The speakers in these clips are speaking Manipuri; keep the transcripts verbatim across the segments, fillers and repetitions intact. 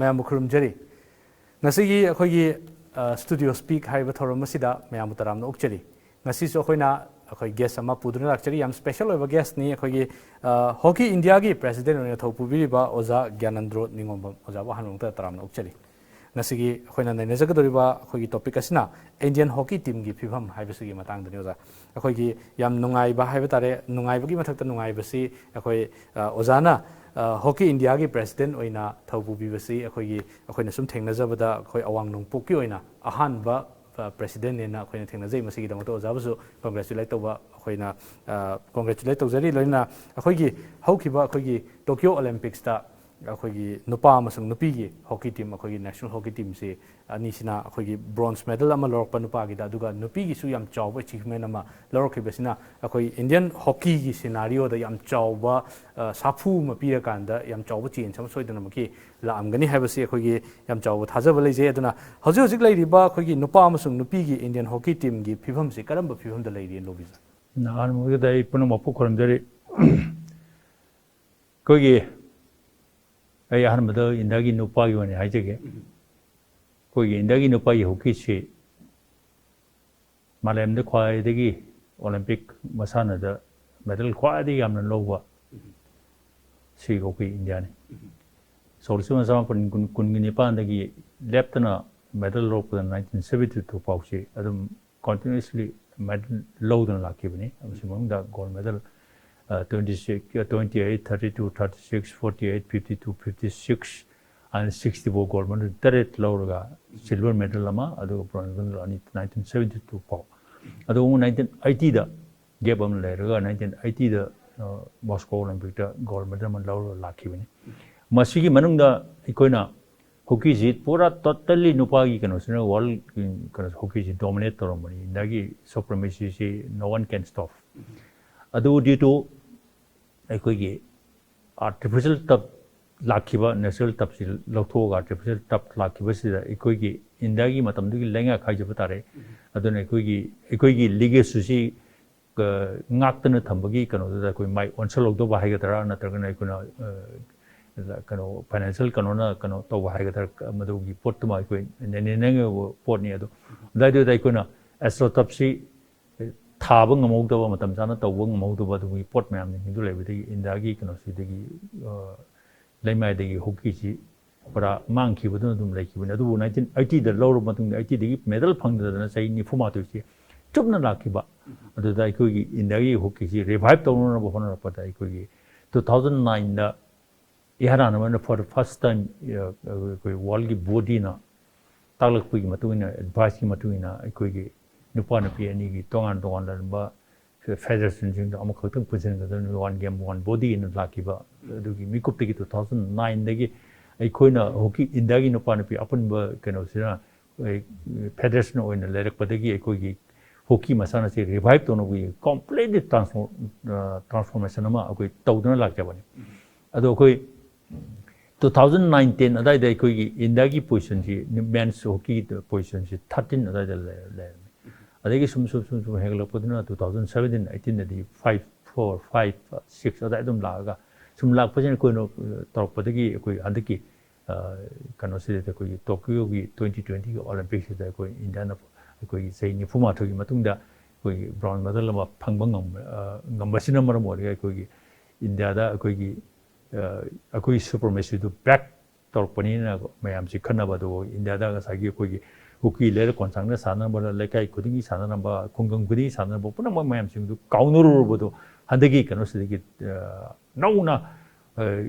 ꯃꯌꯥꯝꯕꯨ ꯈꯨꯔꯨꯝꯖꯔꯤ꯫ ꯉꯁꯤꯒꯤ ꯑꯩꯈꯣꯏꯒꯤ ꯁ꯭ꯇꯨꯗꯤꯑꯣ ꯁ꯭ꯄꯤꯛ ꯍꯥꯏꯔꯤꯕ ꯊꯧꯔꯝ ꯑꯁꯤꯗ ꯃꯌꯥꯝꯕꯨ ꯇꯔꯥꯝꯅ ꯑꯣꯛꯆꯔꯤ꯫ ꯉꯁꯤꯁꯨ ꯑꯩꯈꯣꯏꯅ ꯑꯩꯈꯣꯏ ꯒꯦꯁ ꯑꯃ ꯄꯨꯗꯨꯅ ꯂꯥꯛꯆꯔꯤ꯫ ꯌꯥꯝ ꯁ꯭ꯄꯦꯁꯦꯜ ꯑꯣꯏꯕ ꯒꯦꯁꯅꯤ꯫ ꯑꯩꯈꯣꯏꯒꯤ ꯍꯣꯀꯤ ꯏꯟꯗꯤꯌꯥꯒꯤ ꯄ꯭ꯔꯦꯁꯤꯗꯦꯟ ꯑꯣꯏꯅ ꯊꯧ ꯄꯨꯕꯤꯔꯤꯕ ꯑꯣꯖꯥ ꯒ꯭ꯌꯥꯅꯟꯗ꯭ꯔꯣ ꯅꯤꯉꯣꯝꯕꯝ ꯑꯣꯖꯥꯕꯨ ꯑꯍꯥꯟꯕ ꯃꯛꯇꯗ ꯇꯔꯥꯝꯅ ꯑꯣꯛꯆꯔꯤ꯫ ꯉꯁꯤꯒꯤ ꯑꯩꯈꯣꯏꯅ ꯅꯩꯅꯖꯒꯗꯧꯔꯤꯕ ꯑꯩꯈꯣꯏꯒꯤ ꯇꯣꯄꯤꯛ ꯑꯁꯤꯅ ꯏꯟꯗꯤꯌꯟ ꯍꯣꯀꯤ ꯇꯤꯝꯒꯤ ꯐꯤꯕꯝ ꯍꯥꯏꯕꯁꯤꯒꯤ ꯃꯇꯥꯡꯗꯅꯤ ꯑꯣꯖꯥ꯫ ꯑꯩꯈꯣꯏꯒꯤ ꯌꯥꯝ ꯅꯨꯡꯉꯥꯏꯕ ꯍꯥꯏꯕ ꯇꯥꯔꯦ, ꯅꯨꯡꯉꯥꯏꯕꯒꯤ ꯃꯊꯛꯇ ꯅꯨꯡꯉꯥꯏꯕꯁꯤ ꯑꯩꯈꯣꯏ ꯑꯣꯖꯥꯅ ꯍꯣꯀꯤ ꯏꯟꯗꯤꯌꯥꯒꯤ ꯄ꯭ꯔꯦꯁꯤꯗꯦꯟ ꯑꯣꯏꯅ ꯊꯧ ꯄꯨꯕꯤꯕꯁꯤ ꯑꯩꯈꯣꯏꯒꯤ ꯑꯩꯈꯣꯏꯅ ꯁꯨꯝ ꯊꯦꯡꯅꯖꯕꯗ ꯑꯩꯈꯣꯏ ꯑꯋꯥꯡ ꯅꯣꯡꯄꯣꯛꯀꯤ ꯑꯣꯏꯅ ꯑꯍꯥꯟꯕ ꯄ꯭ꯔꯦꯁꯤꯗꯦꯟꯅꯦꯅ ꯑꯩꯈꯣꯏꯅ ꯊꯦꯡꯅꯖꯩ꯫ ꯃꯁꯤꯒꯤꯗꯃꯛꯇ ꯑꯣꯖꯥꯕꯨꯁꯨ ꯀꯣꯡꯒ꯭ꯔꯦꯆꯨꯂꯦꯠ ꯇꯧꯕ ꯑꯩꯈꯣꯏꯅ ꯀꯣꯡꯒ꯭ꯔꯦꯆꯨꯂꯦꯠ ꯇꯧꯖꯔꯤ꯫ ꯂꯣꯏꯅꯅ ꯑꯩꯈꯣꯏꯒꯤ ꯍꯧꯈꯤꯕ ꯑꯩꯈꯣꯏꯒꯤ ꯇꯣꯀꯤꯌꯣ ꯑꯣꯂꯦꯝꯄꯤꯛꯁꯇ ꯑꯩꯈꯣꯏꯒꯤ ꯅꯨꯄꯥ ꯑꯃꯁꯨꯡ ꯅꯨꯄꯤꯒꯤ ꯍꯣꯀꯤ ꯇꯤꯝ, ꯑꯩꯈꯣꯏꯒꯤ ꯅꯦꯁꯅꯦꯜ ꯍꯣꯀꯤ ꯇꯤꯝꯁꯤ ꯑꯅꯤꯁꯤꯅ ꯑꯩꯈꯣꯏꯒꯤ ꯕ꯭ꯔꯣꯟꯖ ꯃꯦꯗꯜ ꯑꯃ ꯂꯧꯔꯛꯄ ꯅꯨꯄꯥꯒꯤꯗ, ꯑꯗꯨꯒ ꯅꯨꯄꯤꯒꯤꯁꯨ ꯌꯥꯝ ꯆꯥꯎꯕ ꯑꯦꯆꯤꯚꯃꯦꯟ ꯑꯃ ꯂꯧꯔꯛꯈꯤꯕꯁꯤꯅ ꯑꯩꯈꯣꯏ ꯏꯟꯗꯤꯌꯟ ꯍꯣꯀꯤꯒꯤ ꯁꯤꯅꯥꯔꯤꯑꯣꯗ ꯌꯥꯝ ꯆꯥꯎꯕ ꯁꯥꯐꯨ ꯑꯃ ꯄꯤꯔꯀꯥꯟꯗ ꯌꯥꯝ ꯆꯥꯎꯕ ꯆꯦꯟꯖ ꯑꯃ ꯁꯣꯏꯗꯅꯃꯛꯀꯤ ꯂꯥꯛꯑꯝꯒꯅꯤ ꯍꯥꯏꯕꯁꯤ ꯑꯩꯈꯣꯏꯒꯤ ꯌꯥꯝ ꯆꯥꯎꯕ ꯊꯥꯖꯕ ꯂꯩꯖꯩ꯫ ꯑꯗꯨꯅ ꯍꯧꯖꯤꯛ ꯍꯧꯖꯤꯛ ꯂꯩꯔꯤꯕ ꯑꯩꯈꯣꯏꯒꯤ ꯅꯨꯄꯥ ꯑꯃꯁꯨꯡ ꯅꯨꯄꯤꯒꯤ ꯏꯟꯗꯤꯌꯟ ꯍꯣꯀꯤ ꯇꯤꯝꯒꯤ ꯐꯤꯕꯝꯁꯤ ꯀꯔꯝꯕ ꯐꯤꯕꯝꯗ ꯂꯩꯔꯤꯅ ꯂꯧꯕꯤꯕ? ꯑꯍꯥꯟꯕꯗ ꯑꯩ ꯄꯨꯝꯅꯃꯛꯄꯨ ꯈꯨꯔꯨꯝꯖꯔꯤ꯫ ꯑꯩꯈꯣꯏꯒꯤ, ꯑꯩ ꯑꯍꯥꯟꯕꯗ ꯏꯟꯗꯤꯌꯥꯒꯤ ꯅꯨꯄꯥꯒꯤ ꯑꯣꯏꯅ ꯍꯥꯏꯖꯒꯦ꯫ ꯑꯩꯈꯣꯏꯒꯤ ꯏꯟꯗꯤꯌꯥꯒꯤ ꯅꯨꯄꯥꯒꯤ ꯍꯣꯀꯤꯁꯤ ꯃꯥꯂꯦꯝꯗ ꯈ꯭ꯋꯥꯏꯗꯒꯤ ꯑꯣꯂꯦꯝꯄꯤꯛ ꯃꯁꯥꯟꯅꯗ ꯃꯦꯗꯜ ꯈ꯭ꯋꯥꯏꯗꯒꯤ ꯌꯥꯝꯅ ꯂꯧꯕ ꯁꯤ ꯑꯩꯈꯣꯏ ꯏꯟꯗꯤꯌꯥꯅꯤ꯫ ꯁꯣꯛꯂꯤꯁꯤ ꯃꯆꯥꯃꯥꯄꯟ ꯀꯨꯟ, ꯀꯨꯟꯒ ꯅꯤꯄꯥꯟꯗꯒꯤ ꯂꯦꯞꯇꯅ ꯃꯦꯗꯜ ꯂꯧꯔꯛꯄꯗ nineteen seventy two ꯐꯥꯎꯁꯤ ꯑꯗꯨꯝ continuously ꯃꯦꯗꯜ ꯂꯧꯗꯨꯅ ꯂꯥꯛꯈꯤꯕꯅꯤ꯫ ꯃꯁꯤ ꯃꯅꯨꯡꯗ gold medal twenty six, twenty eight, thirty two, thirty six, forty eight, fifty two, fifty six, and sixty four, gold medal ꯇꯔꯦꯠ ꯂꯧꯔꯒ ꯁꯤꯜꯚꯔ ꯃꯦꯗꯜ ꯑꯃ, ꯑꯗꯨꯒ ꯕ꯭ꯔꯣꯟꯖ ꯃꯦꯗꯜ ꯑꯅꯤ nineteen seventy two ꯐꯥꯎ꯫ ꯑꯗꯨꯒ ꯑꯃꯨꯛ nineteen eighty ꯗ ꯒꯦꯞ ꯑꯃ ꯂꯩꯔꯒ nineteen eighty ꯗ ꯃꯣꯁꯀꯣ ꯑꯣꯂꯦꯝꯄꯤꯛꯇ ꯒꯣꯜ ꯃꯦꯗꯜ ꯑꯃ ꯂꯧꯔꯒ ꯂꯥꯛꯈꯤꯕꯅꯤ꯫ ꯃꯁꯤꯒꯤ ꯃꯅꯨꯡꯗ ꯑꯩꯈꯣꯏꯅ ꯍꯣꯀꯤꯁꯤ ꯄꯨꯔꯥ ꯇꯣꯇꯜꯂꯤ ꯅꯨꯄꯥꯒꯤ ꯀꯩꯅꯣꯁꯤꯅ ꯋꯥꯔꯜ ꯀꯩꯅꯣ ꯍꯣꯀꯤꯁꯤ ꯗꯣꯃꯤꯅꯦꯠ ꯇꯧꯔꯝꯕꯅꯤ꯫ ꯏꯟꯗꯤꯌꯥꯒꯤ ꯁꯨꯄ꯭ꯔꯃꯦꯁꯤꯁꯤ no one can stop꯫ ꯑꯗꯨ due to ꯑꯩꯈꯣꯏꯒꯤ ꯑꯥꯔꯇꯤꯐꯤꯁꯦꯜ ꯇꯞ ꯂꯥꯛꯈꯤꯕ, ꯅꯦꯆꯔꯦꯜ ꯇꯞꯁꯤ ꯂꯧꯊꯣꯛꯑꯒ ꯑꯥꯔꯇꯤꯐꯤꯁꯦꯜ ꯇꯞ ꯂꯥꯛꯈꯤꯕꯁꯤꯗ ꯑꯩꯈꯣꯏꯒꯤ ꯏꯟꯗꯤꯌꯥꯒꯤ ꯃꯇꯝꯗꯨꯒꯤ ꯂꯩꯉꯥꯛ ꯍꯥꯏꯖꯕ ꯇꯥꯔꯦ꯫ ꯑꯗꯨꯅ ꯑꯩꯈꯣꯏꯒꯤ, ꯑꯩꯈꯣꯏꯒꯤ ꯂꯤꯒꯦꯁꯤꯁꯤ ꯉꯥꯛꯇꯅ ꯊꯝꯕꯒꯤ ꯀꯩꯅꯣꯗꯨꯗ ꯑꯩꯈꯣꯏ ꯃꯥꯏ ꯑꯣꯟꯁꯜꯍꯧꯗꯕ ꯍꯥꯏꯒꯗ꯭ꯔꯥ, ꯅꯠꯇ꯭ꯔꯒꯅ ꯑꯩꯈꯣꯏꯅ ꯀꯩꯅꯣ ꯐꯥꯏꯅꯥꯟꯁꯤꯌꯦꯜ ꯀꯩꯅꯣꯅ ꯀꯩꯅꯣ ꯇꯧꯕ ꯍꯥꯏꯒꯗ꯭ꯔꯥ, ꯃꯗꯨꯒꯤ ꯄꯣꯠꯇꯨꯃ ꯑꯩꯈꯣꯏ ꯅꯩꯅꯅꯤꯡꯉꯤꯕ ꯄꯣꯠꯅꯤ꯫ ꯑꯗꯣ ꯑꯗꯨꯋꯥꯏꯗꯨꯗ ꯑꯩꯈꯣꯏꯅ ꯑꯦꯁꯇ꯭ꯔꯣꯇꯞꯁꯤ ꯊꯥꯕ ꯉꯝꯍꯧꯗꯕ, ꯃꯇꯝ ꯆꯥꯅ ꯇꯧꯕ ꯉꯝꯍꯧꯗꯕ ꯑꯗꯨꯒꯤ ꯄꯣꯠ ꯃꯌꯥꯝꯁꯤꯡꯗꯨ ꯂꯩꯕꯗꯒꯤ ꯏꯟꯗꯤꯌꯥꯒꯤ ꯀꯩꯅꯣꯁꯤꯗꯒꯤ, ꯑ, ꯂꯩꯃꯥꯏꯗꯒꯤ ꯍꯣꯀꯤꯁꯤ ꯄꯨꯔꯥ ꯃꯥꯡꯈꯤꯕꯗꯨꯅ ꯑꯗꯨꯝ ꯂꯩꯈꯤꯕꯅꯤ꯫ ꯑꯗꯨꯕꯨ ꯅꯥꯏꯟꯇꯤꯟ ꯑꯩꯠꯇꯤꯗ ꯂꯧꯔꯕ ꯃꯇꯨꯡꯗ, ꯑꯩꯠꯇꯤꯗꯒꯤ ꯃꯦꯗꯜ ꯐꯪꯗꯗꯅ ꯆꯍꯤ ꯅꯤꯐꯨ ꯃꯥꯊꯣꯏꯁꯤ ꯆꯨꯞꯅ ꯂꯥꯛꯈꯤꯕ꯫ ꯑꯗꯨꯗ ꯑꯩꯈꯣꯏꯒꯤ ꯏꯟꯗꯤꯌꯥꯒꯤ ꯍꯣꯀꯤꯁꯤ ꯔꯤꯚꯥꯏꯚ ꯇꯧꯅꯅꯕ ꯍꯣꯠꯅꯔꯛꯄꯗ ꯑꯩꯈꯣꯏꯒꯤ two thousand nineꯗ ꯏꯍꯥꯟ ꯍꯥꯟꯅ for the first time, ꯑ, ꯑꯩꯈꯣꯏ ꯋꯥꯔꯜꯒꯤ ꯕꯣꯗꯤꯅ ꯇꯥꯛꯂꯛꯄꯒꯤ ꯃꯇꯨꯡ ꯏꯟꯅ, ꯑꯦꯗꯚꯥꯏꯁꯀꯤ ꯃꯇꯨꯡ ꯏꯟꯅ ꯑꯩꯈꯣꯏꯒꯤ ꯅꯨꯄꯥ ꯅꯨꯄꯤ ꯑꯅꯤꯒꯤ ꯇꯣꯉꯥꯟ ꯇꯣꯉꯥꯟꯕ ꯐꯦꯗꯔꯦꯁꯟꯁꯤꯡꯗꯣ ꯑꯃꯈꯛꯇꯪ ꯄꯨꯟꯁꯤꯟꯒꯗꯕꯅꯤ, ꯋꯥꯟ ꯒꯦꯝ ꯋꯥꯟ ꯕꯣꯗꯤ ꯑꯅ ꯂꯥꯛꯈꯤꯕ꯫ ꯑꯗꯨꯒꯤ ꯃꯤꯀꯨꯞꯇꯒꯤ two thousand nineꯗꯒꯤ ꯑꯩꯈꯣꯏꯅ ꯍꯣꯀꯤ ꯏꯟꯗꯤꯌꯥꯒꯤ ꯅꯨꯄꯥ ꯅꯨꯄꯤ ꯑꯄꯨꯟꯕ ꯀꯩꯅꯣꯁꯤꯅ, ꯑꯩ, ꯐꯦꯗꯔꯦꯁꯟ ꯑꯣꯏꯅ ꯂꯩꯔꯛꯄꯗꯒꯤ ꯑꯩꯈꯣꯏꯒꯤ ꯍꯣꯀꯤ ꯃꯁꯥꯟꯅꯁꯤ ꯔꯤꯚꯥꯏꯚ ꯇꯧꯅꯕꯒꯤ ꯀꯝꯄ꯭ꯂꯤꯠꯂꯤ ꯇ꯭ꯔꯥꯟꯁꯐꯣꯔꯃꯦꯁꯟ ꯑꯃ ꯑꯩꯈꯣꯏ ꯇꯧꯗꯨꯅ ꯂꯥꯛꯆꯕꯅꯤ꯫ ꯑꯗꯣ ꯑꯩꯈꯣꯏ two thousand nine ten ꯑꯗꯥꯏꯗ ꯑꯩꯈꯣꯏꯒꯤ ꯏꯟꯗꯤꯌꯥꯒꯤ ꯄꯣꯖꯤꯁꯟꯁꯤ, ꯃꯦꯟꯁ ꯍꯣꯀꯤꯒꯤ ꯄꯣꯖꯤꯁꯟꯁꯤ thirteen ꯑꯗꯥꯏꯗ ꯂꯩ-, ꯂꯩꯔꯝꯃꯤ꯫ ꯑꯗꯒꯤ ꯁꯨꯝ ꯁꯨꯝ ꯁꯨꯝ ꯁꯨꯝ ꯍꯦꯟꯒꯠꯂꯛꯄꯗꯨꯅ two thousand seventeen eighteen ꯗꯗꯤ five four, five six ꯑꯗꯥꯏ ꯑꯗꯨꯝ ꯂꯥꯛꯑꯒ, ꯁꯨꯝ ꯂꯥꯛꯄꯁꯤꯅ ꯑꯩꯈꯣꯏꯅ, ꯑ, ꯇꯧꯔꯛꯄꯗꯒꯤ ꯑꯩꯈꯣꯏ ꯍꯟꯗꯛꯀꯤ, ꯑ, ꯀꯩꯅꯣꯁꯤꯗ ꯑꯩꯈꯣꯏꯒꯤ ꯇꯣꯀꯤꯌꯣꯒꯤ twenty twentyꯒꯤ ꯑꯣꯂꯦꯝꯄꯤꯛꯁꯤꯗ ꯑꯩꯈꯣꯏ ꯏꯟꯗꯤꯌꯥꯅ ꯑꯩꯈꯣꯏꯒꯤ ꯆꯍꯤ ꯅꯤꯐꯨ ꯃꯥꯊꯣꯏꯒꯤ ꯃꯇꯨꯡꯗ ꯑꯩꯈꯣꯏꯒꯤ ꯕ꯭ꯔꯣꯟꯖ ꯃꯦꯗꯜ ꯑꯃ ꯐꯪꯕ ꯉꯝꯕ, ꯑ, ꯉꯝꯕꯁꯤꯅ ꯃꯔꯝ ꯑꯣꯏꯔꯒ ꯑꯩꯈꯣꯏꯒꯤ ꯏꯟꯗꯤꯌꯥꯗ ꯑꯩꯈꯣꯏꯒꯤ, ꯑ, ꯑꯩꯈꯣꯏ ꯁꯨꯄ꯭ꯔꯃꯦꯁꯤꯗꯨ ꯕꯦꯛ ꯇꯧꯔꯛꯄꯅꯤꯅ ꯃꯌꯥꯝꯁꯤ ꯈꯟꯅꯕ꯫ ꯑꯗꯨꯕꯨ ꯏꯟꯗꯤꯌꯥꯗ ꯉꯁꯥꯏꯒꯤ ꯑꯩꯈꯣꯏꯒꯤ ꯍꯣꯀꯤ ꯂꯩꯔꯛ ꯀꯣꯟꯁꯥꯡꯅ ꯁꯥꯟꯅꯔꯝꯕ, ꯂꯩꯀꯥꯏ ꯈꯨꯗꯤꯡꯒꯤ ꯁꯥꯟꯅꯔꯝꯕ, ꯈꯨꯡꯒꯪ ꯈꯨꯗꯤꯡꯒꯤ ꯁꯥꯟꯅꯔꯝꯕ ꯄꯨꯝꯅꯃꯛ ꯃꯌꯥꯝꯁꯤꯡꯗꯨ ꯀꯥꯎꯅꯔꯨꯔꯕꯗꯣ ꯍꯟꯗꯛꯀꯤ ꯀꯩꯅꯣꯁꯤꯗꯒꯤ, ꯑ, ꯅꯧꯅ, ꯑ,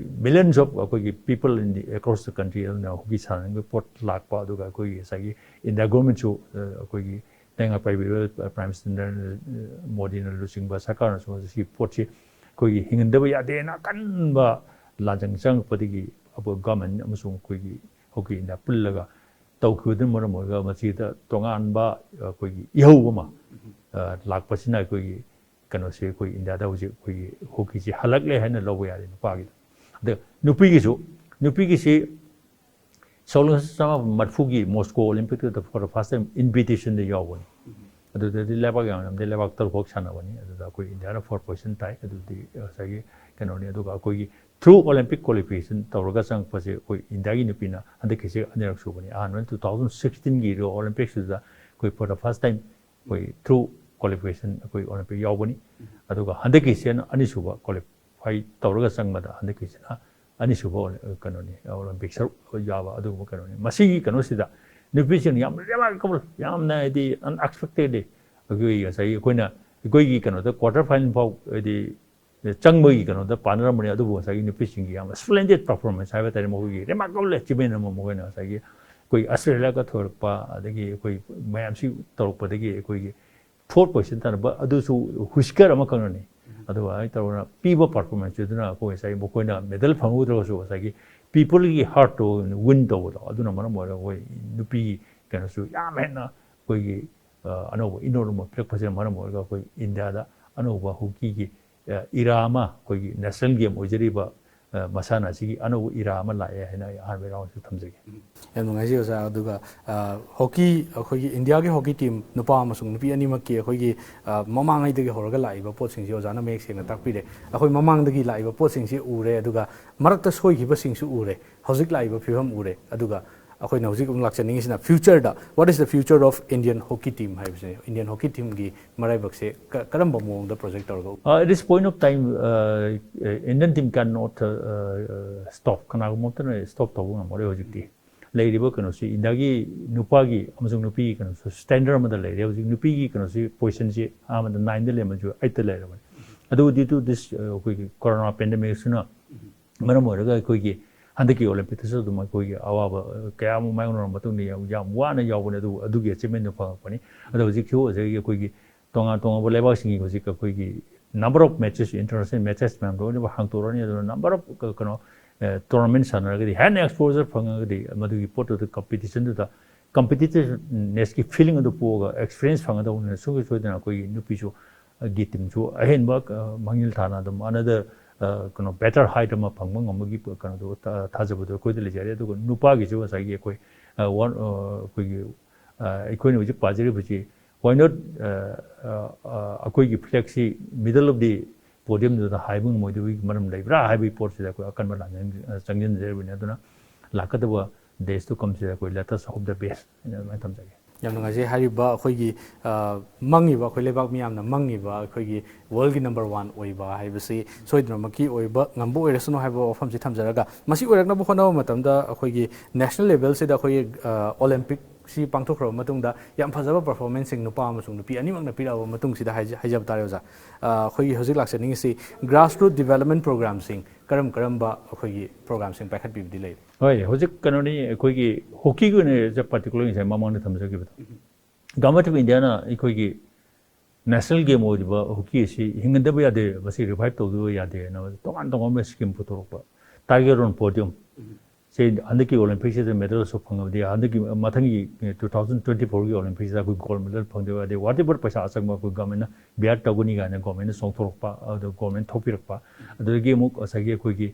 millions of ꯑꯩꯈꯣꯏꯒꯤ people in the across the country ꯑꯗꯨꯅ ꯍꯣꯀꯤ ꯁꯥꯟꯅꯅꯤꯡꯕꯒꯤ ꯄꯣꯠ ꯂꯥꯛꯄ, ꯑꯗꯨꯒ ꯑꯩꯈꯣꯏꯒꯤ ꯉꯁꯥꯏꯒꯤ ꯏꯟꯗꯤꯌꯥ ꯒꯣꯔꯃꯦꯟꯁꯨ, ꯑ, ꯑꯩꯈꯣꯏꯒꯤ ꯂꯩꯉꯥꯛ ꯄꯥꯏꯕꯤꯔꯤꯕ ꯄ꯭ꯔꯥꯏꯝ ꯃꯤꯅꯤꯁꯇꯔ ꯃꯣꯗꯤꯅ ꯂꯨꯆꯤꯡꯕ ꯁꯔꯀꯥꯔꯅꯁꯨ ꯁꯤ ꯄꯣꯠꯁꯤ ꯑꯩꯈꯣꯏꯒꯤ ꯍꯤꯡꯍꯟꯗꯕ ꯌꯥꯗꯦꯅ ꯑꯀꯟꯕ ꯂꯥꯟꯖꯪ ꯆꯪꯉꯛꯄꯗꯒꯤ ꯑꯩꯈꯣꯏ ꯒꯚꯔꯟꯃꯦꯟ ꯑꯃꯁꯨꯡ ꯑꯩꯈꯣꯏꯒꯤ ꯍꯣꯀꯤ ꯏꯟꯗꯤꯌꯥ ꯄꯨꯜꯂꯒ ꯇꯧꯈꯤꯕꯗꯨꯅ ꯃꯔꯝ ꯑꯣꯏꯔꯒ ꯃꯁꯤꯗ ꯇꯣꯉꯥꯟꯕ ꯑꯩꯈꯣꯏꯒꯤ ꯏꯍꯧ ꯑꯃ, ꯑ, ꯂꯥꯛꯄꯁꯤꯅ ꯑꯩꯈꯣꯏꯒꯤ ꯀꯩꯅꯣꯁꯦ, ꯑꯩꯈꯣꯏ ꯏꯟꯗꯤꯌꯥꯗ ꯍꯧꯖꯤꯛ ꯑꯩꯈꯣꯏꯒꯤ ꯍꯣꯀꯤꯁꯤ ꯍꯜꯂꯛꯂꯦ ꯍꯥꯏꯅ ꯂꯧꯕ ꯌꯥꯔꯦ ꯅꯨꯄꯥꯒꯤꯗ꯫ ꯑꯗ ꯅꯨꯄꯤꯒꯤꯁꯨ, ꯅꯨꯄꯤꯒꯤꯁꯤ ꯁꯣꯛꯂꯣꯟ ꯆꯃꯥꯄꯟ ꯃꯔꯤꯐꯨꯒꯤ ꯃꯣꯁꯀꯣ ꯑꯣꯂꯦꯝꯄꯤꯛꯇꯨꯗ for the first time ꯏꯟꯚꯤꯇꯦꯁꯟꯗ ꯌꯥꯎꯕꯅꯤ꯫ ꯑꯗꯨꯗꯗꯤ ꯂꯩꯕꯥꯛ ꯌꯥꯝ ꯌꯥꯝꯗꯦ, ꯂꯩꯕꯥꯛ ꯇꯔꯨꯛ ꯈꯛ ꯁꯥꯟꯅꯕꯅꯤ꯫ ꯑꯗꯨꯗ ꯑꯩꯈꯣꯏ ꯏꯟꯗꯤꯌꯥꯅ ꯐꯣꯔ ꯄꯣꯖꯤꯁꯟ ꯇꯥꯏ꯫ ꯑꯗꯨꯗꯤ ꯉꯁꯥꯏꯒꯤ ꯀꯩꯅꯣꯅꯤ꯫ ꯑꯗꯨꯒ ꯑꯩꯈꯣꯏꯒꯤ ꯊ꯭ꯔꯨ ꯑꯣꯂꯦꯝꯄꯤꯛ ꯀ꯭ꯋꯥꯂꯤꯐꯤꯀꯦꯁꯟ ꯇꯧꯔꯒ ꯆꯪꯉꯛꯄꯁꯦ ꯑꯩꯈꯣꯏ ꯏꯟꯗꯤꯌꯥꯒꯤ ꯅꯨꯄꯤꯅ ꯍꯟꯗꯛꯀꯤꯁꯦ ꯑꯅꯤꯔꯛ ꯁꯨꯕꯅꯤ꯫ ꯑꯍꯥꯟꯕꯅ ꯇꯨ ꯊꯥꯎꯖꯟ ꯁꯤꯛꯁꯇꯤꯟꯒꯤ ꯔꯤꯑꯣ ꯑꯣꯂꯦꯝꯄꯤꯛꯁꯤꯗ ꯑꯩꯈꯣꯏ for the first time ꯑꯩꯈꯣꯏ ꯊ꯭ꯔꯨ ꯀ꯭ꯋꯥꯂꯤꯐꯤꯀꯦꯁꯟ ꯑꯩꯈꯣꯏ ꯑꯣꯂꯦꯝꯄꯤꯛ ꯌꯥꯎꯕꯅꯤ꯫ ꯑꯗꯨꯒ ꯍꯟꯗꯛꯀꯤꯁꯤꯅ ꯑꯅꯤꯁꯨꯕ ꯀ꯭ꯋꯥꯂꯤꯐꯥꯏ ꯇꯧꯔꯒ ꯆꯪꯕꯗ ꯍꯟꯗꯛꯀꯤꯁꯤꯅ ꯑꯅꯤꯁꯨꯕ ꯑꯣꯂꯦ-, ꯀꯩꯅꯣꯅꯤ, ꯑꯣꯂꯦꯝꯄꯤꯛ ꯁꯔꯨꯛ ꯌꯥꯕ ꯑꯗꯨꯒꯨꯝꯕ ꯀꯩꯅꯣꯅꯤ꯫ ꯃꯁꯤꯒꯤ ꯀꯩꯅꯣꯁꯤꯗ ꯅꯨꯄꯤꯁꯤꯡꯅ ꯌꯥꯝ ꯔꯤꯃꯥꯔꯀꯦꯕꯜ, ꯌꯥꯝꯅ ꯍꯥꯏꯗꯤ ꯑꯟꯑꯦꯛꯁꯄꯦꯛꯇꯦꯗꯂꯤ ꯑꯩꯈꯣꯏ ꯉꯁꯥꯏꯒꯤ ꯑꯩꯈꯣꯏꯅ ꯑꯩꯈꯣꯏꯒꯤ ꯀꯩꯅꯣꯗ ꯀ꯭ꯋꯥꯇꯔ ꯐꯥꯏꯅꯦꯜ ꯐꯥꯎ ꯍꯥꯏꯗꯤ ꯆꯪꯕꯒꯤ ꯀꯩꯅꯣꯗ ꯄꯥꯅꯔꯝꯕꯅꯤ꯫ ꯑꯗꯨꯕꯨ ꯉꯁꯥꯏꯒꯤ ꯅꯨꯄꯤꯁꯤꯡꯒꯤ ꯌꯥꯝꯅ ꯁ꯭ꯄ꯭ꯂꯦꯟꯗꯦꯗ ꯄꯔꯐꯣꯔꯃꯦꯟꯁ ꯍꯥꯏꯕ ꯇꯥꯔꯦ, ꯃꯈꯣꯏꯒꯤ ꯔꯤꯃꯥꯔꯀꯦꯕꯜ ꯑꯦꯆꯤꯞꯃꯦꯟ ꯑꯃ ꯃꯈꯣꯏꯅ ꯉꯁꯥꯏꯒꯤ ꯑꯩꯈꯣꯏ ꯑꯁꯇ꯭ꯔꯦꯂꯤꯌꯥꯒ ꯊꯣꯏꯔꯛꯄ, ꯑꯗꯒꯤ ꯑꯩꯈꯣꯏ ꯃꯌꯥꯝꯁꯤ ꯇꯧꯔꯛꯄꯗꯒꯤ ꯑꯩꯈꯣꯏꯒꯤ ꯐꯣꯔꯠ ꯄꯣꯖꯤꯁꯟ ꯇꯥꯔꯛꯄ ꯑꯗꯨꯁꯨ ꯍꯨꯏꯁꯀꯔ ꯑꯃꯈꯛꯅꯅꯤ꯫ ꯑꯗꯨꯒ ꯑꯗꯨꯃꯥꯏꯅ ꯇꯧꯗꯅ ꯄꯤꯕ ꯄꯔꯐꯣꯔꯃꯦꯟꯁꯇꯨꯅ ꯑꯩꯈꯣꯏ ꯉꯁꯥꯏ ꯃꯈꯣꯏꯅ ꯃꯦꯗꯜ ꯐꯪꯍꯧꯗ꯭ꯔꯒꯁꯨ ꯉꯁꯥꯏꯒꯤ ꯄꯤꯄꯜꯒꯤ ꯍꯥꯔꯠꯇꯣ ꯋꯤꯟ ꯇꯧꯕꯗꯣ, ꯑꯗꯨꯅ ꯃꯔꯝ ꯑꯣꯏꯔꯒ ꯑꯩꯈꯣꯏ ꯅꯨꯄꯤꯒꯤ ꯀꯩꯅꯣꯁꯨ ꯌꯥꯝ ꯍꯦꯟꯅ ꯑꯩꯈꯣꯏꯒꯤ, ꯑ, ꯑꯅꯧꯕ ꯏꯅꯣꯠ ꯑꯃ ꯄꯤꯔꯛꯄꯁꯤꯅ ꯃꯔꯝ ꯑꯣꯏꯔꯒ ꯑꯩꯈꯣꯏ ꯏꯟꯗꯤꯌꯥꯗ ꯑꯅꯧꯕ ꯍꯣꯀꯤꯒꯤ, ꯑ, ꯏꯔꯥ ꯑꯃ, ꯑꯩꯈꯣꯏꯒꯤ ꯅꯦꯁꯅꯦꯜ ꯒꯦꯝ ꯑꯣꯏꯖꯔꯤꯕ, ꯑ, ꯃꯁꯥꯟꯅ ꯑꯁꯤꯒꯤ ꯑꯅꯧꯕ ꯏꯔꯥ ꯑꯃ ꯂꯥꯛꯑꯦ ꯍꯥꯏꯅ ꯑꯩ ꯑꯍꯥꯟꯕ ꯔꯥꯎꯟꯁꯤꯗ ꯊꯝꯖꯒꯦ꯫ ꯌꯥꯝ ꯅꯨꯡꯉꯥꯏꯖꯩ ꯑꯣꯖꯥ꯫ ꯑꯗꯨꯒ, ꯑ, ꯍꯣꯀꯤ, ꯑꯩꯈꯣꯏꯒꯤ ꯏꯟꯗꯤꯌꯥꯒꯤ ꯍꯣꯀꯤ ꯇꯤꯝ ꯅꯨꯄꯥ ꯑꯃꯁꯨꯡ ꯅꯨꯄꯤ ꯑꯅꯤꯃꯛꯀꯤ ꯑꯩꯈꯣꯏꯒꯤ, ꯑ, ꯃꯃꯥꯡꯉꯩꯗꯒꯤ ꯍꯧꯔꯒ ꯂꯥꯛꯏꯕ ꯄꯣꯠꯁꯤꯡꯁꯤ ꯑꯣꯖꯥꯅ ꯃꯌꯦꯛ ꯁꯦꯡꯅ ꯇꯥꯛꯄꯤꯔꯦ꯫ ꯑꯩꯈꯣꯏ ꯃꯃꯥꯡꯗꯒꯤ ꯂꯥꯛꯏꯕ ꯄꯣꯠꯁꯤꯡꯁꯤ ꯎꯔꯦ, ꯑꯗꯨꯒ ꯃꯔꯛꯇ ꯁꯣꯏꯈꯤꯕꯁꯤꯡꯁꯨ ꯎꯔꯦ, ꯍꯧꯖꯤꯛ ꯂꯥꯛꯏꯕ ꯐꯤꯕꯝ ꯎꯔꯦ꯫ ꯑꯗꯨꯒ ꯑꯩꯈꯣꯏꯅ ꯍꯧꯖꯤꯛ ꯑꯃꯨꯛ ꯂꯥꯛꯆꯅꯤꯡꯉꯤꯁꯤꯅ future the, what is the future of Indian hockey team ꯍꯥꯏꯕꯁꯤꯅꯤ꯫ ꯏꯟꯗꯤꯌꯟ ꯍꯣꯀꯤ ꯇꯤꯝꯒꯤ ꯃꯔꯥꯏꯕꯛꯁꯦ ꯀ-, ꯀꯔꯝꯕ ꯃꯑꯣꯡꯗ ꯄ꯭ꯔꯣꯖꯦꯛ ꯇꯧꯔꯒ ꯎ- Uh, at this point of time, uh, uh, Indian team cannot, uh, uh, stop. ꯀꯅꯥꯒꯨꯝꯕ ꯑꯃꯠꯇꯅ ꯁ꯭ꯇꯣꯞ ꯇꯧꯕ ꯉꯝꯃꯔꯣꯏ ꯍꯧꯖꯤꯛꯇꯤ꯫ ꯂꯩꯔꯤꯕ ꯀꯩꯅꯣꯁꯤ ꯏꯟꯗꯤꯌꯥꯒꯤ ꯅꯨꯄꯥꯒꯤ ꯑꯃꯁꯨꯡ ꯅꯨꯄꯤꯒꯤ ꯀꯩꯅꯣꯁꯨ ꯁ꯭ꯇꯦꯟꯗꯔ ꯑꯃꯗ ꯂꯩꯔꯦ꯫ ꯍꯧꯖꯤꯛ ꯅꯨꯄꯤꯒꯤ ꯀꯩꯅꯣꯁꯤ ꯄꯣꯖꯤꯁꯟꯁꯤ ꯑꯍꯥꯟꯕꯗ ꯅꯥꯏꯟꯗ ꯂꯩꯔꯝꯕꯁꯨ ꯑꯩꯠꯇ ꯂꯩꯔꯕꯅꯤ꯫ ꯑꯗꯨꯕꯨ due to this, uh, ꯑꯩꯈꯣꯏꯒꯤ ꯀꯣꯔꯣꯅꯥ ꯄꯦꯟꯗꯦꯃꯤꯛꯁꯤꯅ ꯃꯔꯝ ꯑꯣꯏꯔꯒ ꯑꯩꯈꯣꯏꯒꯤ ꯍꯟꯗꯛꯀꯤ ꯑꯣꯂꯦꯝꯄꯤꯛꯇꯁꯨ ꯑꯗꯨꯝ ꯑꯩꯈꯣꯏꯒꯤ ꯑꯋꯥꯕ, ꯑ, ꯀꯌꯥ ꯑꯃ ꯃꯥꯌꯣꯛꯅꯔꯕ ꯃꯇꯨꯡꯗ ꯌꯥꯝ, ꯌꯥꯝ ꯋꯥꯅ ꯌꯥꯎꯕꯅꯦ, ꯑꯗꯨꯕꯨ ꯑꯗꯨꯒꯤ ꯑꯦꯆꯤꯞꯃꯦꯟꯗꯨ ꯐꯪꯉꯛꯄꯅꯤ꯫ ꯑꯗꯣ ꯍꯧꯖꯤꯛꯁꯨ ꯉꯁꯥꯏꯒꯤ ꯑꯩꯈꯣꯏꯒꯤ ꯇꯣꯉꯥꯟ ꯇꯣꯉꯥꯟꯕ ꯂꯩꯕꯥꯛꯁꯤꯡꯒꯤ ꯍꯧꯖꯤꯛ ꯑꯩꯈꯣꯏꯒꯤ number of matches, international matches ꯃꯌꯥꯝ ꯂꯣꯏꯅꯃꯛ ꯍꯥꯡꯇꯣꯛꯂꯅꯤ꯫ ꯑꯗꯨꯅ number of ꯀ-, ꯀꯩꯅꯣ, ꯑ, tournament ꯁꯥꯟꯅꯔꯒꯗꯤ ꯍꯦꯟꯅ exposure ꯐꯪꯉꯒꯗꯤ ꯃꯗꯨꯒꯤ ꯄꯣꯠꯇꯨꯗ competition ꯗꯨꯗ competitiveness ꯀꯤ feeling ꯑꯗꯨ ꯄꯣꯛꯑꯒ experience ꯐꯪꯒꯗꯧꯕꯅꯤꯅ ꯁꯨꯡꯁꯣꯏ ꯁꯣꯏꯗꯅ ꯑꯩꯈꯣꯏꯒꯤ ꯅꯨꯄꯤꯁꯨ ꯒꯤ ꯇꯤꯝꯁꯨ ꯑꯍꯦꯟꯕ, ꯑ, ꯃꯥꯡꯖꯤꯜ ꯊꯥꯅ ꯑꯗꯨꯝ another, ꯑ, ꯀꯩꯅꯣ, better height ꯑꯃ ꯐꯪꯕ ꯉꯝꯕꯒꯤ ꯀꯩꯅꯣꯗꯣ ꯊꯥ-, ꯊꯥꯖꯕꯗꯣ ꯑꯩꯈꯣꯏꯗ ꯂꯩꯖꯔꯦ꯫ ꯑꯗꯨꯒ ꯅꯨꯄꯥꯒꯤꯁꯨ ꯉꯁꯥꯏꯒꯤ ꯑꯩꯈꯣꯏ, ꯑ, one, ꯑ, ꯑꯩꯈꯣꯏꯒꯤ, ꯑ, ꯑꯩꯈꯣꯏꯅ ꯍꯧꯖꯤꯛ ꯄꯥꯖꯔꯤꯕꯁꯤ Why not ꯑꯩꯈꯣꯏꯒꯤ ꯐ꯭ꯂꯦꯛꯁꯤ middle of the podiumꯗꯨꯗ ꯍꯥꯏꯕ ꯉꯝꯃꯣꯏꯗꯕꯒꯤ ꯃꯔꯝ ꯂꯩꯕ꯭ꯔꯥ ꯍꯥꯏꯕꯒꯤ ꯄꯣꯠꯁꯤꯗ ꯑꯩꯈꯣꯏ ꯑꯀꯟꯕ ꯂꯥꯟꯖꯪ ꯆꯪꯁꯤꯟꯖꯔꯤꯕꯅꯤ꯫ ꯑꯗꯨꯅ ꯂꯥꯛꯀꯗꯕ days to comeꯁꯤꯗ ꯑꯩꯈꯣꯏ let us hope the best ꯍꯥꯏꯅ ꯑꯗꯨꯃꯥꯏꯅ ꯊꯝꯖꯒꯦ꯫ ꯌꯥꯝ ꯅꯨꯡꯉꯥꯏꯖꯩ꯫ ꯍꯥꯏꯔꯤꯕ ꯑꯩꯈꯣꯏꯒꯤ ꯃꯪꯉꯤꯕ, ꯑꯩꯈꯣꯏ ꯂꯩꯕꯥꯛ ꯃꯤꯌꯥꯝꯅ ꯃꯪꯉꯤꯕ ꯑꯩꯈꯣꯏꯒꯤ worldꯒꯤ number one ꯑꯣꯏꯕ ꯍꯥꯏꯕꯁꯤ ꯁꯣꯏꯗꯅꯃꯛꯀꯤ ꯑꯣꯏꯕ ꯉꯝꯕ ꯑꯣꯏꯔꯁꯅꯨ ꯍꯥꯏꯕ ꯋꯥꯐꯝꯁꯤ ꯊꯝꯖꯔꯒ, ꯃꯁꯤ ꯑꯣꯏꯔꯛꯅꯕ ꯍꯣꯠꯅꯕ ꯃꯇꯝꯗ ꯑꯩꯈꯣꯏꯒꯤ national levelꯁꯤꯗ ꯑꯩꯈꯣꯏꯒꯤ Olympicꯁꯤ ꯄꯥꯡꯊꯣꯛꯈ꯭ꯔꯕ ꯃꯇꯨꯡꯗ ꯌꯥꯝ ꯐꯖꯕ performanceꯁꯤꯡ ꯅꯨꯄꯥ ꯑꯃꯁꯨꯡ ꯅꯨꯄꯤ ꯑꯅꯤꯃꯛꯅ ꯄꯤꯔꯛꯑꯕ ꯃꯇꯨꯡꯁꯤꯗ ꯍꯥꯏꯖ- ꯍꯥꯏꯖꯕ ꯇꯥꯔꯦ ꯑꯣꯖꯥ꯫ ꯑꯩꯈꯣꯏꯒꯤ ꯍꯧꯖꯤꯛ ꯂꯥꯛꯆꯅꯤꯡꯉꯤꯁꯤ grassroot development programꯁꯤꯡ ꯀꯔꯝ ꯀꯔꯝꯕ ꯑꯩꯈꯣꯏꯒꯤ programꯁꯤꯡ ꯄꯥꯏꯈꯠꯄꯤꯕꯗꯤ ꯂꯩꯔꯤ? ꯍꯣꯏ, ꯍꯧꯖꯤꯛ ꯀꯩꯅꯣꯅꯤ, ꯑꯩꯈꯣꯏꯒꯤ ꯍꯣꯀꯤꯒꯤ ꯑꯣꯏꯅ particular ꯉꯁꯥꯏ ꯃꯃꯥꯡꯗ ꯊꯝꯖꯈꯤꯕꯗꯣ, Government of Indiaꯅ ꯑꯩꯈꯣꯏꯒꯤ national game ꯑꯣꯏꯔꯤꯕ ꯍꯣꯀꯤ ꯑꯁꯤ ꯍꯤꯡꯍꯟꯗꯕ ꯌꯥꯗꯦ, ꯃꯁꯤ revive ꯇꯧꯗꯕ ꯌꯥꯗꯦꯅ ꯇꯣꯉꯥꯟ ꯇꯣꯉꯥꯟꯕ scheme ꯄꯨꯊꯣꯔꯛꯄ꯫ Target on podium ꯁꯦ ꯍꯟꯗꯛꯀꯤ Olympicꯁꯤꯗ medalꯁꯨ ꯐꯪꯉꯕꯗꯤ ꯍꯟꯗꯛꯀꯤ ꯃꯊꯪꯒꯤ two thousand twenty fourꯒꯤ Olympicꯁꯤꯗ ꯑꯩꯈꯣꯏ gold medal ꯐꯪꯗꯕ ꯌꯥꯗꯦ꯫ Whatever ꯄꯩꯁꯥ ꯑꯆꯪꯕ ꯑꯩꯈꯣꯏ governmentꯅ bear ꯇꯧꯒꯅꯤ ꯀꯥꯏꯅ governmentꯅ ꯆꯣꯡꯊꯣꯔꯛꯄ, ꯑꯗꯨ government ꯊꯣꯛꯄꯤꯔꯛꯄ꯫ ꯑꯗꯨꯗꯒꯤ ꯑꯃꯨꯛ ꯉꯁꯥꯏꯒꯤ ꯑꯩꯈꯣꯏꯒꯤ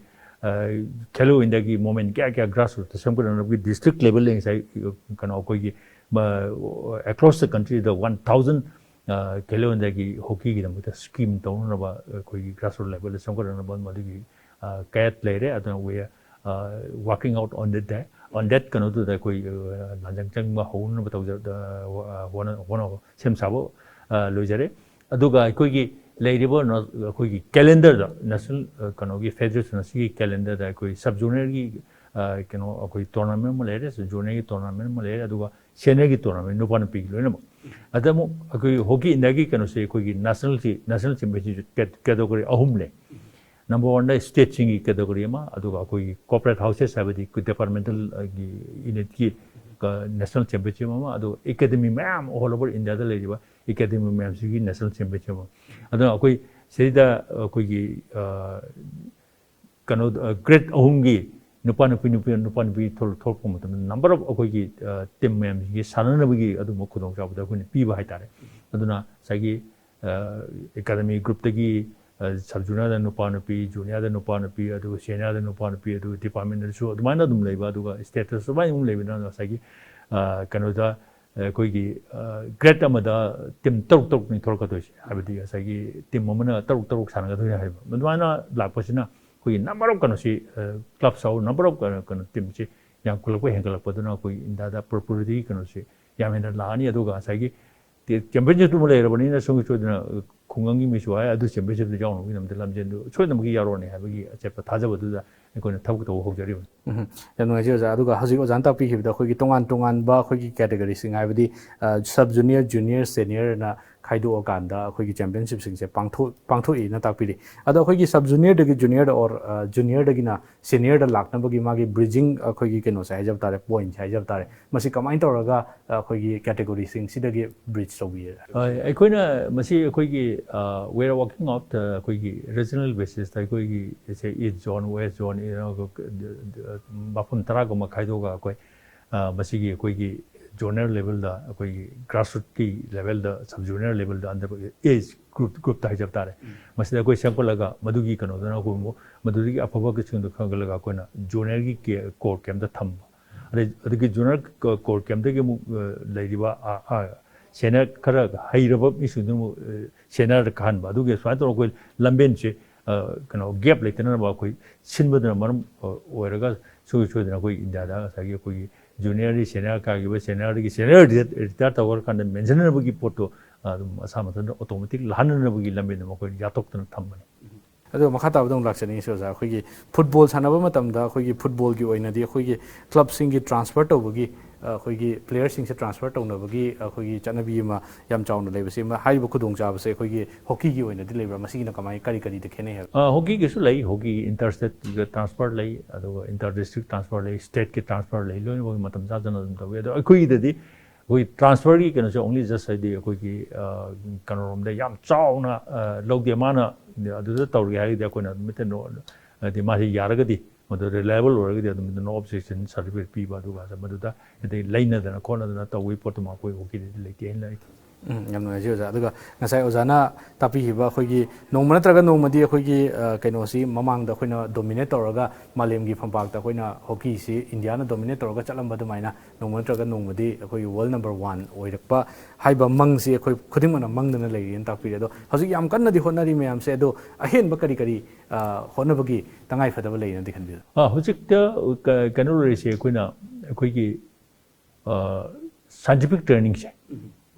Khelo Indiaꯒꯤ movement ꯀꯌꯥ ꯀꯌꯥ grassrootꯇ ꯁꯦꯝꯒꯠꯅꯕꯒꯤ district levelꯗ ꯉꯁꯥꯏ ꯀꯩꯅꯣ ꯑꯩꯈꯣꯏꯒꯤ across the countryꯗ one thousand Khelo Indiaꯒꯤ ꯍꯣꯀꯤꯒꯤꯗꯃꯛꯇ scheme ꯇꯧꯅꯅꯕ ꯑꯩꯈꯣꯏꯒꯤ grassroot levelꯗ ꯁꯦꯝꯒꯠꯅꯅꯕ ꯃꯗꯨꯒꯤ ꯀꯌꯥꯠ ꯂꯩꯔꯦ꯫ ꯑꯗꯨꯅ we are working out on that, on that ꯀꯩꯅꯣꯗꯨꯗ ꯑꯩꯈꯣꯏ ꯂꯥꯟꯖꯪ ꯆꯪꯕ ꯍꯧꯅꯅꯕ ꯇꯧꯖ ꯍꯣꯠꯅ ꯁꯦꯝ ꯁꯥꯕ ꯂꯣꯏꯖꯔꯦ꯫ ꯑꯗꯨꯒ ꯑꯩꯈꯣꯏꯒꯤ ꯂꯩꯔꯤꯕ ꯑꯩꯈꯣꯏꯒꯤ calendarꯗ, national ꯀꯩꯅꯣꯒꯤ federation ꯑꯁꯤꯒꯤ calendarꯗ ꯑꯩꯈꯣꯏ sub zonerꯒꯤ ꯀꯩꯅꯣ ꯑꯩꯈꯣꯏ tournament ꯑꯃ ꯂꯩꯔꯦ, zonerꯒꯤ tournament ꯑꯃ ꯂꯩꯔꯦ, ꯑꯗꯨꯒ seniorꯒꯤ tournament ꯅꯨꯄꯥ ꯅꯨꯄꯤꯒꯤ ꯂꯣꯏꯅꯃꯛ꯫ ꯑꯗ ꯑꯃꯨꯛ ꯑꯩꯈꯣꯏ ꯍꯣꯀꯤ ꯏꯟꯗꯤꯌꯥꯒꯤ ꯀꯩꯅꯣꯁꯦ ꯑꯩꯈꯣꯏꯒꯤ nationalꯁꯤ, national championship category ꯑꯍꯨꯝ ꯂꯩ꯫ Number oneꯗ stateꯁꯤꯡꯒꯤ category ꯑꯃ, ꯑꯗꯨꯒ ꯑꯩꯈꯣꯏꯒꯤ corporate houses ꯍꯥꯏꯕꯗꯤ ꯑꯩꯈꯣꯏ departmentalꯒꯤ unitꯀꯤ national championship ꯑꯃ, ꯑꯗꯨꯒ academy ꯃꯌꯥꯝ all over Indiaꯗ ꯂꯩꯔꯤꯕ academy ꯃꯌꯥꯝꯁꯤꯒꯤ national championship ꯑꯃ꯫ ꯑꯗꯨꯅ ꯑꯩꯈꯣꯏ ꯁꯤꯗ ꯑꯩꯈꯣꯏꯒꯤ ꯀꯩꯅꯣ grade ꯑꯍꯨꯝꯒꯤ ꯅꯨꯄꯥ ꯅꯨꯄꯤ, ꯅꯨꯄꯤ ꯅꯨꯄꯥ ꯅꯨꯄꯤ ꯊꯣꯛꯂꯛꯄ ꯃꯇꯝꯗ number of ꯑꯩꯈꯣꯏꯒꯤ team ꯃꯌꯥꯝꯁꯤꯒꯤ ꯁꯥꯟꯅꯅꯕꯒꯤ ꯑꯗꯨꯒꯨꯝꯕ ꯈꯨꯗꯣꯡꯆꯥꯕꯗꯣ ꯑꯩꯈꯣꯏꯅ ꯄꯤꯕ ꯍꯥꯏꯇꯥꯔꯦ꯫ ꯑꯗꯨꯅ ꯉꯁꯥꯏꯒꯤ academy groupꯇꯒꯤ sub zonerꯗ ꯅꯨꯄꯥ ꯅꯨꯄꯤ, juniorꯗ ꯅꯨꯄꯥ ꯅꯨꯄꯤ, ꯑꯗꯨꯒ seniorꯗ ꯅꯨꯄꯥ ꯅꯨꯄꯤ, ꯑꯗꯨꯒ departmentꯗꯁꯨ ꯑꯗꯨꯃꯥꯏꯅ ꯑꯗꯨꯝ ꯂꯩꯕ, ꯑꯗꯨꯒ stateꯇꯁꯨ ꯑꯗꯨꯃꯥꯏꯅ ꯑꯗꯨꯝ ꯂꯩꯕꯅꯤꯅ ꯉꯁꯥꯏꯒꯤ ꯀꯩꯅꯣꯗ ꯑꯩꯈꯣꯏꯒꯤ ꯒ꯭ꯔꯦꯠ ꯑꯃꯗ ꯇꯤꯝ ꯇꯔꯨꯛ ꯇꯔꯨꯛꯅꯤ ꯊꯣꯛꯂꯛꯀꯗꯣꯏꯁꯦ, ꯍꯥꯏꯕꯗꯤ ꯉꯁꯥꯏꯒꯤ ꯇꯤꯝ ꯑꯃꯅ ꯇꯔꯨꯛ ꯇꯔꯨꯛ ꯁꯥꯟꯅꯒꯗꯣꯏꯅꯤ ꯍꯥꯏꯕ꯫ ꯑꯗꯨꯃꯥꯏꯅ ꯂꯥꯛꯄꯁꯤꯅ ꯑꯩꯈꯣꯏꯒꯤ ꯅꯝꯕꯔ ꯑꯣꯐ ꯀꯩꯅꯣꯁꯤ, ꯀ꯭ꯂꯕ ꯁꯥꯎ ꯅꯝꯕꯔ ꯑꯣꯐ ꯀꯩꯅꯣ ꯇꯤꯝꯁꯤ ꯌꯥꯝꯈꯠꯂꯛꯄ ꯍꯦꯟꯒꯠꯂꯛꯄꯗꯨꯅ ꯑꯩꯈꯣꯏꯒꯤ ꯏꯟꯗꯤꯌꯥꯗ ꯄꯣꯄꯨꯂꯔꯤꯇꯤ ꯀꯩꯅꯣꯁꯤ ꯌꯥꯝ ꯍꯦꯟꯅ ꯂꯥꯛꯑꯅꯤ꯫ ꯑꯗꯨꯒ ꯉꯁꯥꯏꯒꯤ ꯆꯦꯝꯄꯤꯌꯟꯁꯤꯞꯇꯨꯃ ꯂꯩꯔꯕꯅꯤꯅ ꯁꯨꯡꯁꯣꯏ ꯁꯣꯏꯗꯅ ꯈꯨꯡꯒꯪꯒꯤ ꯃꯤꯁꯨ ꯍꯥꯏ ꯑꯗꯨ ꯆꯦꯝꯄꯤꯌꯟꯁꯤꯞꯇ ꯌꯥꯎꯅꯕꯒꯤꯗꯃꯛꯇ ꯂꯝꯖꯦꯟꯗꯨ ꯁꯣꯏꯗꯅꯃꯛꯀꯤ ꯌꯥꯎꯔꯛꯑꯅꯤ ꯍꯥꯏꯕꯒꯤ ꯑꯆꯦꯠꯄ ꯊꯥꯖꯕꯗꯨꯗ ꯑꯩꯈꯣꯏꯅ ꯊꯕꯛ ꯇꯧꯕ ꯍꯧꯖꯔꯤꯕꯅꯤ꯫ ꯎꯝ, ꯌꯥꯝ ꯅꯨꯡꯉꯥꯏꯖꯩ ꯑꯣꯖꯥ꯫ ꯑꯗꯨꯒ ꯍꯧꯖꯤꯛ ꯑꯣꯖꯥꯅ ꯇꯥꯛꯄꯤꯈꯤꯕꯗ ꯑꯩꯈꯣꯏꯒꯤ ꯇꯣꯉꯥꯟ ꯇꯣꯉꯥꯟꯕ ꯑꯩꯈꯣꯏꯒꯤ ꯀꯦꯇꯦꯒꯣꯔꯤꯁꯤꯡ, ꯍꯥꯏꯕꯗꯤ ꯁꯕ ꯖꯨꯅꯤꯌꯔ, ꯖꯨꯅꯤꯌꯔ, ꯁꯦꯅꯤꯌꯔꯅ ꯈꯥꯏꯗꯣꯛꯑꯀꯥꯟꯗ ꯑꯩꯈꯣꯏꯒꯤ ꯆꯦꯝꯄꯤꯌꯟꯁꯤꯞꯁꯤꯡꯁꯦ ꯄꯥꯡꯊꯣꯛ ꯄꯥꯡꯊꯣꯛꯏꯅ ꯇꯥꯛꯄꯤꯔꯤ꯫ ꯑꯗꯣ ꯑꯩꯈꯣꯏꯒꯤ ꯁꯕ ꯖꯨꯅꯤꯌꯔꯗꯒꯤ ꯖꯨꯅꯤꯌꯔꯗ ꯑꯣꯔ ꯖꯨꯅꯤꯌꯔꯗꯒꯤꯅ ꯁꯦꯅꯤꯌꯔꯗ ꯂꯥꯛꯅꯕꯒꯤ ꯃꯥꯒꯤ ꯕ꯭ꯔꯤꯖꯤꯡ ꯑꯩꯈꯣꯏꯒꯤ ꯀꯩꯅꯣꯁꯦ ꯍꯥꯏꯖꯕ ꯇꯥꯔꯦ, ꯄꯣꯏꯟꯠꯁꯦ ꯍꯥꯏꯖꯕ ꯇꯥꯔꯦ, ꯃꯁꯤ ꯀꯃꯥꯏꯅ ꯇꯧꯔꯒ ꯑꯩꯈꯣꯏꯒꯤ ꯀꯦꯇꯦꯒꯣꯔꯤꯁꯤꯡꯁꯤꯗꯒꯤ ꯕ꯭ꯔꯤꯖ ꯇꯧꯕꯤꯌꯦ? ꯍꯣꯏ, ꯑꯩꯈꯣꯏꯅ ꯃꯁꯤ ꯑꯩꯈꯣꯏꯒꯤ ꯋꯦ ꯑꯥꯔ ꯋꯥꯔꯀꯤꯡ ꯑꯥꯎꯠ ꯑꯩꯈꯣꯏꯒꯤ ꯔꯤꯖꯅꯦꯜ ꯕꯦꯁꯤꯁꯇ ꯑꯩꯈꯣꯏꯒꯤ say east zone, west zone, ꯃꯐꯝ ꯇꯔꯥꯒꯨꯝꯕ ꯈꯥꯏꯗꯣꯛꯑꯒ ꯑꯩꯈꯣꯏ ꯃꯁꯤꯒꯤ ꯑꯩꯈꯣꯏꯒꯤ ꯖꯣꯅꯦꯜ ꯂꯦꯚꯦꯜꯗ, ꯑꯩꯈꯣꯏꯒꯤ ꯒ꯭ꯔꯥꯁꯔꯨꯠꯀꯤ ꯂꯦꯚꯦꯜꯗ, ꯁꯕ ꯖꯣꯅꯦꯜ ꯂꯦꯚꯦꯜꯗ, ꯑꯟꯗꯔ ꯑꯦꯖ ꯒ꯭ꯔꯨꯞ ꯒ꯭ꯔꯨꯞꯇ ꯍꯥꯏꯖꯕ ꯇꯥꯔꯦ, ꯃꯁꯤꯗ ꯑꯩꯈꯣꯏ ꯁꯦꯝꯒꯠꯂꯒ ꯃꯗꯨꯒꯤ ꯀꯩꯅꯣꯗꯨꯅ ꯑꯩꯈꯣꯏ ꯑꯃꯨꯛ ꯃꯗꯨꯗꯒꯤ ꯑꯐꯕꯁꯤꯡꯗꯨ ꯈꯟꯒꯠꯂꯒ ꯑꯩꯈꯣꯏꯅ ꯖꯣꯅꯦꯜꯒꯤ ꯀꯣꯔ ꯀꯦꯝꯞꯇ ꯊꯝꯕ꯫ ꯑꯗꯩ ꯑꯗꯨꯒꯤ ꯖꯣꯅꯦꯜ ꯀꯣꯔ ꯀꯦꯝꯞꯇꯒꯤ ꯑꯃꯨꯛ ꯂꯩꯔꯤꯕ ꯁꯦꯅꯤꯌꯔ ꯈꯔ ꯍꯩꯔꯕ ꯃꯤꯁꯤꯡꯗꯨꯅ ꯑꯃꯨꯛ ꯁꯦꯅꯤꯌꯔꯗ ꯀꯥꯍꯟꯕ꯫ ꯑꯗꯨꯒꯤ ꯁꯨꯃꯥꯏꯅ ꯇꯧꯔꯒ ꯑꯩꯈꯣꯏ ꯂꯝꯕꯦꯟꯁꯦ ꯀꯩꯅꯣ ꯒꯦꯞ ꯂꯩꯇꯅꯕ ꯑꯩꯈꯣꯏ ꯁꯤꯟꯕꯗꯨꯅ ꯃꯔꯝ ꯑꯣꯏꯔꯒ ꯁꯨꯡꯁꯣꯏ ꯁꯣꯏꯗꯅ ꯑꯩꯈꯣꯏ ꯏꯟꯗꯤꯌꯥꯗ ꯉꯁꯥꯏꯒꯤ ꯑꯩꯈꯣꯏꯒꯤ ꯖꯨꯅꯤꯌꯔꯗꯒꯤ ꯁꯦꯅꯤꯌꯔ ꯀꯥꯈꯤꯕ, ꯁꯦꯅꯤꯌꯔꯗꯒꯤ ꯁꯦꯅꯤꯌꯔ ꯔꯤꯇꯥꯌꯔ ꯇꯧꯈ꯭ꯔꯀꯥꯟꯗ ꯃꯦꯟꯁꯤꯟꯅꯅꯕꯒꯤ ꯄꯣꯠꯇꯣ ꯑꯗꯨꯝ ꯃꯁꯥ ꯃꯊꯟꯇ ꯑꯣꯇꯣꯃꯦꯇꯤꯛ ꯂꯥꯛꯍꯟꯅꯅꯕꯒꯤ ꯂꯝꯕꯤꯗ ꯃꯈꯣꯏ ꯌꯥꯊꯣꯛꯇꯅ ꯊꯝꯕꯅꯤ꯫ ꯑꯗꯨꯒ ꯃꯈꯥ ꯇꯥꯕꯗ ꯑꯃꯨꯛ ꯂꯥꯛꯆꯅꯤꯡꯉꯤ ꯑꯣꯖꯥ, ꯑꯩꯈꯣꯏꯒꯤ ꯐꯨꯠꯕꯣꯜ ꯁꯥꯟꯅꯕ ꯃꯇꯝꯗ ꯑꯩꯈꯣꯏꯒꯤ ꯐꯨꯠꯕꯣꯜꯒꯤ ꯑꯣꯏꯅꯗꯤ ꯑꯩꯈꯣꯏꯒꯤ ꯀ꯭ꯂꯕꯁꯤꯡꯒꯤ ꯇ꯭ꯔꯥꯟꯁꯐꯔ ꯇꯧꯕꯒꯤ, ꯑꯩꯈꯣꯏꯒꯤ ꯄ꯭ꯂꯦꯌꯔꯁꯤꯡꯁꯦ ꯇ꯭ꯔꯥꯟꯁꯐꯔ ꯇꯧꯅꯕꯒꯤ ꯑꯩꯈꯣꯏꯒꯤ ꯆꯠꯅꯕꯤ ꯑꯃ ꯌꯥꯝ ꯆꯥꯎꯅ ꯂꯩꯕꯁꯤ, ꯍꯥꯏꯔꯤꯕ ꯈꯨꯗꯣꯡꯆꯥꯕꯁꯦ ꯑꯩꯈꯣꯏꯒꯤ ꯍꯣꯀꯤꯒꯤ ꯑꯣꯏꯅꯗꯤ ꯂꯩꯕ꯭ꯔꯥ? ꯃꯁꯤꯒꯤꯅ ꯀꯃꯥꯏ, ꯀꯔꯤ ꯀꯔꯤꯗ ꯈꯦꯠꯅꯩ ꯍꯥꯏꯕ? ꯑ, ꯍꯣꯀꯤꯒꯤꯁꯨ ꯂꯩ, ꯍꯣꯀꯤꯒꯤ ꯏꯟꯇꯔ ꯁ꯭ꯇꯦꯠꯀꯤ ꯇ꯭ꯔꯥꯟꯁꯐꯔ ꯂꯩ, ꯑꯗꯨꯒ ꯏꯟꯇꯔ ꯗꯤꯁꯇ꯭ꯔꯤꯛ ꯇ꯭ꯔꯥꯟꯁꯐꯔ ꯂꯩ, ꯁ꯭ꯇꯦꯠꯀꯤ ꯇ꯭ꯔꯥꯟꯁꯐꯔ ꯂꯩ, ꯂꯣꯏꯅꯃꯛ ꯃꯇꯝ ꯆꯥ ꯆꯥꯅ ꯑꯗꯨꯝ ꯇꯧꯏ꯫ ꯑꯗꯣ ꯑꯩꯈꯣꯏꯒꯤꯗꯗꯤ ꯑꯩꯈꯣꯏ ꯇ꯭ꯔꯥꯟꯁꯐꯔꯒꯤ ꯀꯩꯅꯣꯁꯦ ꯑꯣꯡꯂꯤ ꯖꯁ ꯍꯥꯏꯗꯤ ꯑꯩꯈꯣꯏꯒꯤ ꯀꯩꯅꯣꯔꯣꯝꯗ ꯌꯥꯝ ꯆꯥꯎꯅ ꯂꯧꯗꯦ꯫ ꯃꯥꯅ ꯑꯗꯨꯗ ꯇꯧꯔꯒꯦ ꯍꯥꯏꯔꯒꯗꯤ ꯑꯩꯈꯣꯏꯅ ꯑꯗꯨꯝ ꯍꯥꯏꯗꯤ ꯃꯥꯁꯤ ꯌꯥꯔꯒꯗꯤ ꯃꯗꯨ ꯔꯤꯂꯥꯏꯕꯜ ꯑꯣꯏꯔꯒꯗꯤ ꯑꯗꯨꯝ ꯅꯣ ꯑꯣꯕꯖꯦꯛꯁꯟ ꯁꯥꯔꯇꯤꯐꯤꯀꯦꯠ ꯄꯤꯕ꯫ ꯑꯗꯨꯒ ꯃꯗꯨꯗ ꯍꯥꯏꯗꯤ ꯂꯩꯅꯗꯅ ꯈꯣꯠꯅꯗꯅ ꯇꯧꯕꯒꯤ ꯄꯣꯠꯇꯨꯃ ꯑꯩꯈꯣꯏ ꯍꯣꯀꯤꯗꯗꯤ ꯂꯩꯇꯦ ꯍꯥꯏꯅ ꯑꯩ ꯎꯝ, ꯌꯥꯝ ꯅꯨꯡꯉꯥꯏꯖꯩ ꯑꯣꯖꯥ꯫ ꯑꯗꯨꯒ ꯉꯁꯥꯏ ꯑꯣꯖꯥꯅ ꯇꯥꯛꯄꯤꯈꯤꯕ ꯑꯩꯈꯣꯏꯒꯤ ꯅꯣꯡꯃ ꯅꯠꯇ꯭ꯔꯒ ꯅꯣꯡꯃꯗꯤ ꯑꯩꯈꯣꯏꯒꯤ, ꯑ, ꯀꯩꯅꯣꯁꯤ ꯃꯃꯥꯡꯗ ꯑꯩꯈꯣꯏꯅ ꯗꯣꯃꯤꯅꯦꯠ ꯇꯧꯔꯒ ꯃꯥꯂꯦꯝꯒꯤ ꯐꯝꯄꯥꯛꯇ ꯑꯩꯈꯣꯏꯅ ꯍꯣꯀꯤꯁꯤ ꯏꯟꯗꯤꯌꯥꯅ ꯗꯣꯃꯤꯅꯦꯠ ꯇꯧꯔꯒ ꯆꯠꯂꯝꯕ ꯑꯗꯨꯃꯥꯏꯅ ꯅꯣꯡꯃ ꯅꯠꯇ꯭ꯔꯒ ꯅꯣꯡꯃꯗꯤ ꯑꯩꯈꯣꯏꯒꯤ ꯋꯥꯔꯜ ꯅꯝꯕꯔ ꯋꯥꯟ ꯑꯣꯏꯔꯛꯄ ꯍꯥꯏꯕ ꯃꯪꯁꯤ ꯑꯩꯈꯣꯏ ꯈꯨꯗꯤꯡꯃꯛꯅ ꯃꯪꯗꯅ ꯂꯩꯔꯤꯅ ꯇꯥꯛꯄꯤꯔꯦ꯫ ꯑꯗꯣ ꯍꯧꯖꯤꯛ ꯌꯥꯝ ꯀꯟꯅꯗꯤ ꯍꯣꯠꯅꯔꯤ ꯃꯌꯥꯝꯁꯦ, ꯑꯗꯣ ꯑꯍꯦꯟꯕ ꯀꯔꯤ ꯀꯔꯤ, ꯑ, ꯍꯣꯠꯅꯕꯒꯤ ꯇꯉꯥꯏ ꯐꯗꯕ ꯂꯩꯅꯗꯤ ꯈꯟꯕꯤꯕ? ꯑꯥ, ꯍꯧꯖꯤꯛꯇ ꯀ-, ꯀꯩꯅꯣ ꯂꯩꯔꯤꯁꯦ ꯑꯩꯈꯣꯏꯅ ꯑꯩꯈꯣꯏꯒꯤ, ꯑ, ꯁꯥꯏꯟꯇꯤꯐꯤꯛ ꯇ꯭ꯔꯦꯅꯤꯡꯁꯦ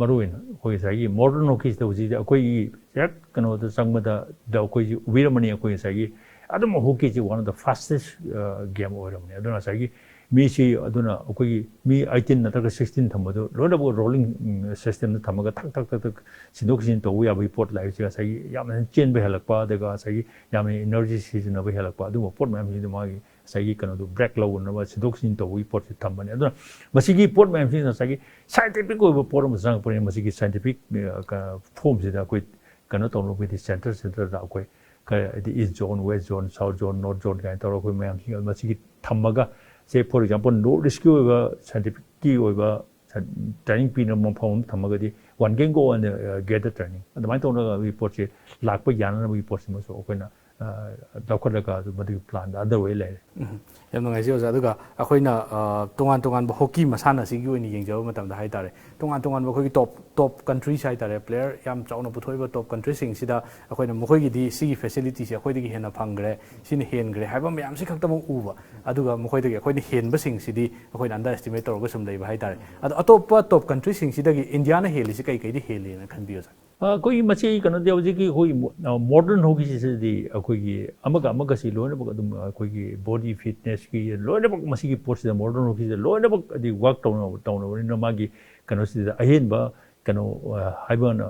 ꯃꯔꯨꯑꯣꯏꯅ ꯑꯩꯈꯣꯏ ꯉꯁꯥꯏꯒꯤ ꯃꯣꯗꯔꯟ ꯍꯣꯀꯤꯁꯤꯗ ꯍꯧꯖꯤꯛ ꯑꯩꯈꯣꯏꯒꯤ ꯍꯦꯛ ꯀꯩꯅꯣꯗ ꯆꯪꯕꯗ, ꯗ ꯑꯩꯈꯣꯏꯁꯤ ꯎꯕꯤꯔꯝꯃꯅꯤ, ꯑꯩꯈꯣꯏ ꯉꯁꯥꯏꯒꯤ ꯑꯗꯨꯝ ꯍꯣꯀꯤꯁꯤ one of the fastest, ꯑ, game ꯑꯣꯏꯔꯕꯅꯤ꯫ ꯑꯗꯨꯅ ꯉꯁꯥꯏꯒꯤ ꯃꯤꯁꯤ, ꯑꯗꯨꯅ ꯑꯩꯈꯣꯏꯒꯤ ꯃꯤ eighteen ꯅꯠꯇ꯭ꯔꯒ sixteen ꯊꯝꯕꯗꯣ ꯂꯣꯏꯅꯃꯛ ꯔꯣꯂꯤꯡ, ꯎꯝ, ꯁꯤꯁꯇꯦꯝꯗ ꯊꯝꯃꯒ ꯊꯛ ꯊꯛ ꯊꯛ ꯊꯛ ꯁꯤꯟꯗꯣꯛ ꯁꯤꯟꯖꯤꯟ ꯇꯧꯕ ꯌꯥꯕꯒꯤ ꯄꯣꯠ ꯂꯥꯛꯏꯕꯁꯦ ꯉꯁꯥꯏꯒꯤ ꯌꯥꯝꯅ ꯆꯦꯟꯕ ꯍꯦꯜꯂꯛꯄ, ꯑꯗꯨꯒ ꯉꯁꯥꯏꯒꯤ ꯌꯥꯝꯅ ꯏꯅꯔꯖꯤ ꯁꯤꯖꯤꯟꯅꯕ ꯍꯦꯜꯂꯛꯄ, ꯑꯗꯨꯒꯨꯝꯕ ꯄꯣꯠ ꯃꯌꯥꯝꯁꯤꯡꯗꯣ ꯃꯥꯒꯤ ꯉꯁꯥꯏꯒꯤ ꯀꯩꯅꯣꯗꯣ ꯕ꯭ꯔꯦꯛ ꯂꯧꯅꯕ ꯁꯤꯟꯗꯣꯛ ꯁꯤꯟꯖꯤꯟ ꯇꯧꯕꯒꯤ ꯄꯣꯠꯁꯤ ꯊꯝꯕꯅꯦ꯫ ꯑꯗꯨꯅ ꯃꯁꯤꯒꯤ ꯄꯣꯠ ꯃꯌꯥꯝꯁꯤ ꯉꯁꯥꯏꯒꯤ ꯁꯥꯏꯟꯇꯤꯐꯤꯛ ꯑꯣꯏꯕ ꯄꯣꯠ ꯑꯃ ꯆꯪꯉꯛꯄꯅꯤꯅ ꯃꯁꯤꯒꯤ ꯁꯥꯏꯟꯇꯤꯐꯤꯛ ꯐꯣꯝꯁꯤꯗ ꯑꯩꯈꯣꯏ ꯀꯩꯅꯣ ꯇꯧꯅꯕꯒꯤꯗꯤ ꯁꯦꯟꯇꯔ ꯁꯦꯟꯇꯔꯗ ꯑꯩꯈꯣꯏ ꯀ-, ꯍꯥꯏꯗꯤ East Zone, West Zone, South Zone, North Zone ꯀꯥꯏꯅ ꯇꯧꯔꯒ ꯑꯩꯈꯣꯏ ꯃꯌꯥꯝꯁꯤ ꯃꯁꯤꯒꯤ ꯊꯝꯃꯒ, say for example North Eastꯀꯤ ꯑꯣꯏꯕ ꯁꯥꯏꯟꯇꯤꯐꯤꯛꯀꯤ ꯑꯣꯏꯕ ꯇ꯭ꯔꯦꯅꯤꯡ ꯄꯤꯅꯕ ꯃꯐꯝ ꯑꯃ ꯊꯝꯃꯒꯗꯤ one can go and, uh, get the training, ꯑꯗꯨꯃꯥꯏꯅ ꯇꯧꯅꯕꯒꯤ ꯄꯣꯠꯁꯤ ꯂꯥꯛꯄ ꯌꯥꯅꯅꯕꯒꯤ ꯄꯣꯠꯁꯤꯃꯁꯨ ꯑꯩꯈꯣꯏꯅ, ꯑ, ꯂꯧꯈꯠꯂꯒ ꯑꯗꯨ ꯃꯗꯨꯒꯤ ꯄ꯭ꯂꯥꯟꯗ ꯑꯟꯗꯔ ꯋꯦ ꯂꯩꯔꯦ꯫ ꯎꯝ, ꯌꯥꯝ ꯅꯨꯡꯉꯥꯏꯖꯩ ꯑꯣꯖꯥ꯫ ꯑꯗꯨꯒ ꯑꯩꯈꯣꯏꯅ, ꯑ, ꯇꯣꯉꯥꯟ ꯇꯣꯉꯥꯟꯕ ꯍꯣꯀꯤ ꯃꯁꯥꯟꯅꯁꯤꯒꯤ ꯑꯣꯏꯅ ꯌꯦꯡꯖꯕ ꯃꯇꯝꯗ ꯍꯥꯏ ꯇꯥꯔꯦ, ꯇꯣꯉꯥꯟ ꯇꯣꯉꯥꯟꯕ ꯑꯩꯈꯣꯏꯒꯤ ꯇꯣꯞ ꯇꯣꯞ ꯀꯟꯇ꯭ꯔꯤꯁ ꯍꯥꯏ ꯇꯥꯔꯦ, ꯄ꯭ꯂꯦꯌꯔ ꯌꯥꯝ ꯆꯥꯎꯅ ꯄꯨꯊꯣꯛꯏꯕ ꯇꯣꯞ ꯀꯟꯇ꯭ꯔꯤꯁꯤꯡꯁꯤꯗ ꯑꯩꯈꯣꯏꯅ ꯃꯈꯣꯏꯒꯤꯗꯤ ꯁꯤꯒꯤ ꯐꯦꯁꯤꯂꯤꯇꯤꯁꯦ ꯑꯩꯈꯣꯏꯗꯒꯤ ꯍꯦꯟꯅ ꯐꯪꯈ꯭ꯔꯦ, ꯁꯤꯅ ꯍꯦꯟꯈ꯭ꯔꯦ ꯍꯥꯏꯕ ꯃꯌꯥꯝꯁꯤ ꯈꯛꯇꯃꯛ ꯎꯕ, ꯑꯗꯨꯒ ꯃꯈꯣꯏꯗꯒꯤ ꯑꯩꯈꯣꯏꯅ ꯍꯦꯟꯕꯁꯤꯡꯁꯤꯗꯤ ꯑꯩꯈꯣꯏꯅ ꯑꯟꯗꯔ ꯑꯦꯁꯇꯤꯃꯦꯠ ꯇꯧꯔꯒ ꯁꯨꯝ ꯂꯩꯕ ꯍꯥꯏ ꯇꯥꯔꯦ꯫ ꯑꯗꯣ ꯑꯇꯣꯞꯄ ꯇꯣꯞ ꯀꯟꯇ꯭ꯔꯤꯁꯤꯡꯁꯤꯗꯒꯤ ꯏꯟꯗꯤꯌꯥꯅ ꯍꯦꯜꯂꯤꯁꯤ ꯀꯩ ꯀꯩꯗꯤ ꯍꯦꯜꯂꯤꯅ ꯈꯟꯕꯤ ꯑꯣꯖꯥ? ꯑ, ꯑꯩꯈꯣꯏꯒꯤ ꯃꯁꯤ ꯀꯩꯅꯣꯗꯤ ꯍꯧꯖꯤꯛꯀꯤ ꯑꯩꯈꯣꯏꯒꯤ ꯃꯣ-, ꯑ, ꯃꯣꯗꯔꯟ ꯍꯣꯀꯤꯁꯤꯗꯤ ꯑꯩꯈꯣꯏꯒꯤ ꯑꯃꯒ ꯑꯃꯒꯁꯤ ꯂꯣꯏꯅꯃꯛ ꯑꯗꯨꯝ ꯑꯩꯈꯣꯏꯒꯤ ꯕꯣꯗꯤ ꯐꯤꯠꯅꯦꯁꯀꯤ ꯂꯣꯏꯅꯃꯛ ꯃꯁꯤꯒꯤ ꯄꯣꯠꯁꯤꯗ ꯃꯣꯗꯔꯟ ꯍꯣꯀꯤꯁꯤꯗ ꯂꯣꯏꯅꯃꯛ ꯍꯥꯏꯗꯤ ꯋꯥꯔꯛ ꯇꯧꯅꯕ, ꯇꯧꯅꯕꯅꯤꯅ ꯃꯥꯒꯤ ꯀꯩꯅꯣꯁꯤꯗ ꯑꯍꯦꯟꯕ ꯀꯩꯅꯣ, ꯑ, ꯍꯥꯏꯕ, ꯑ,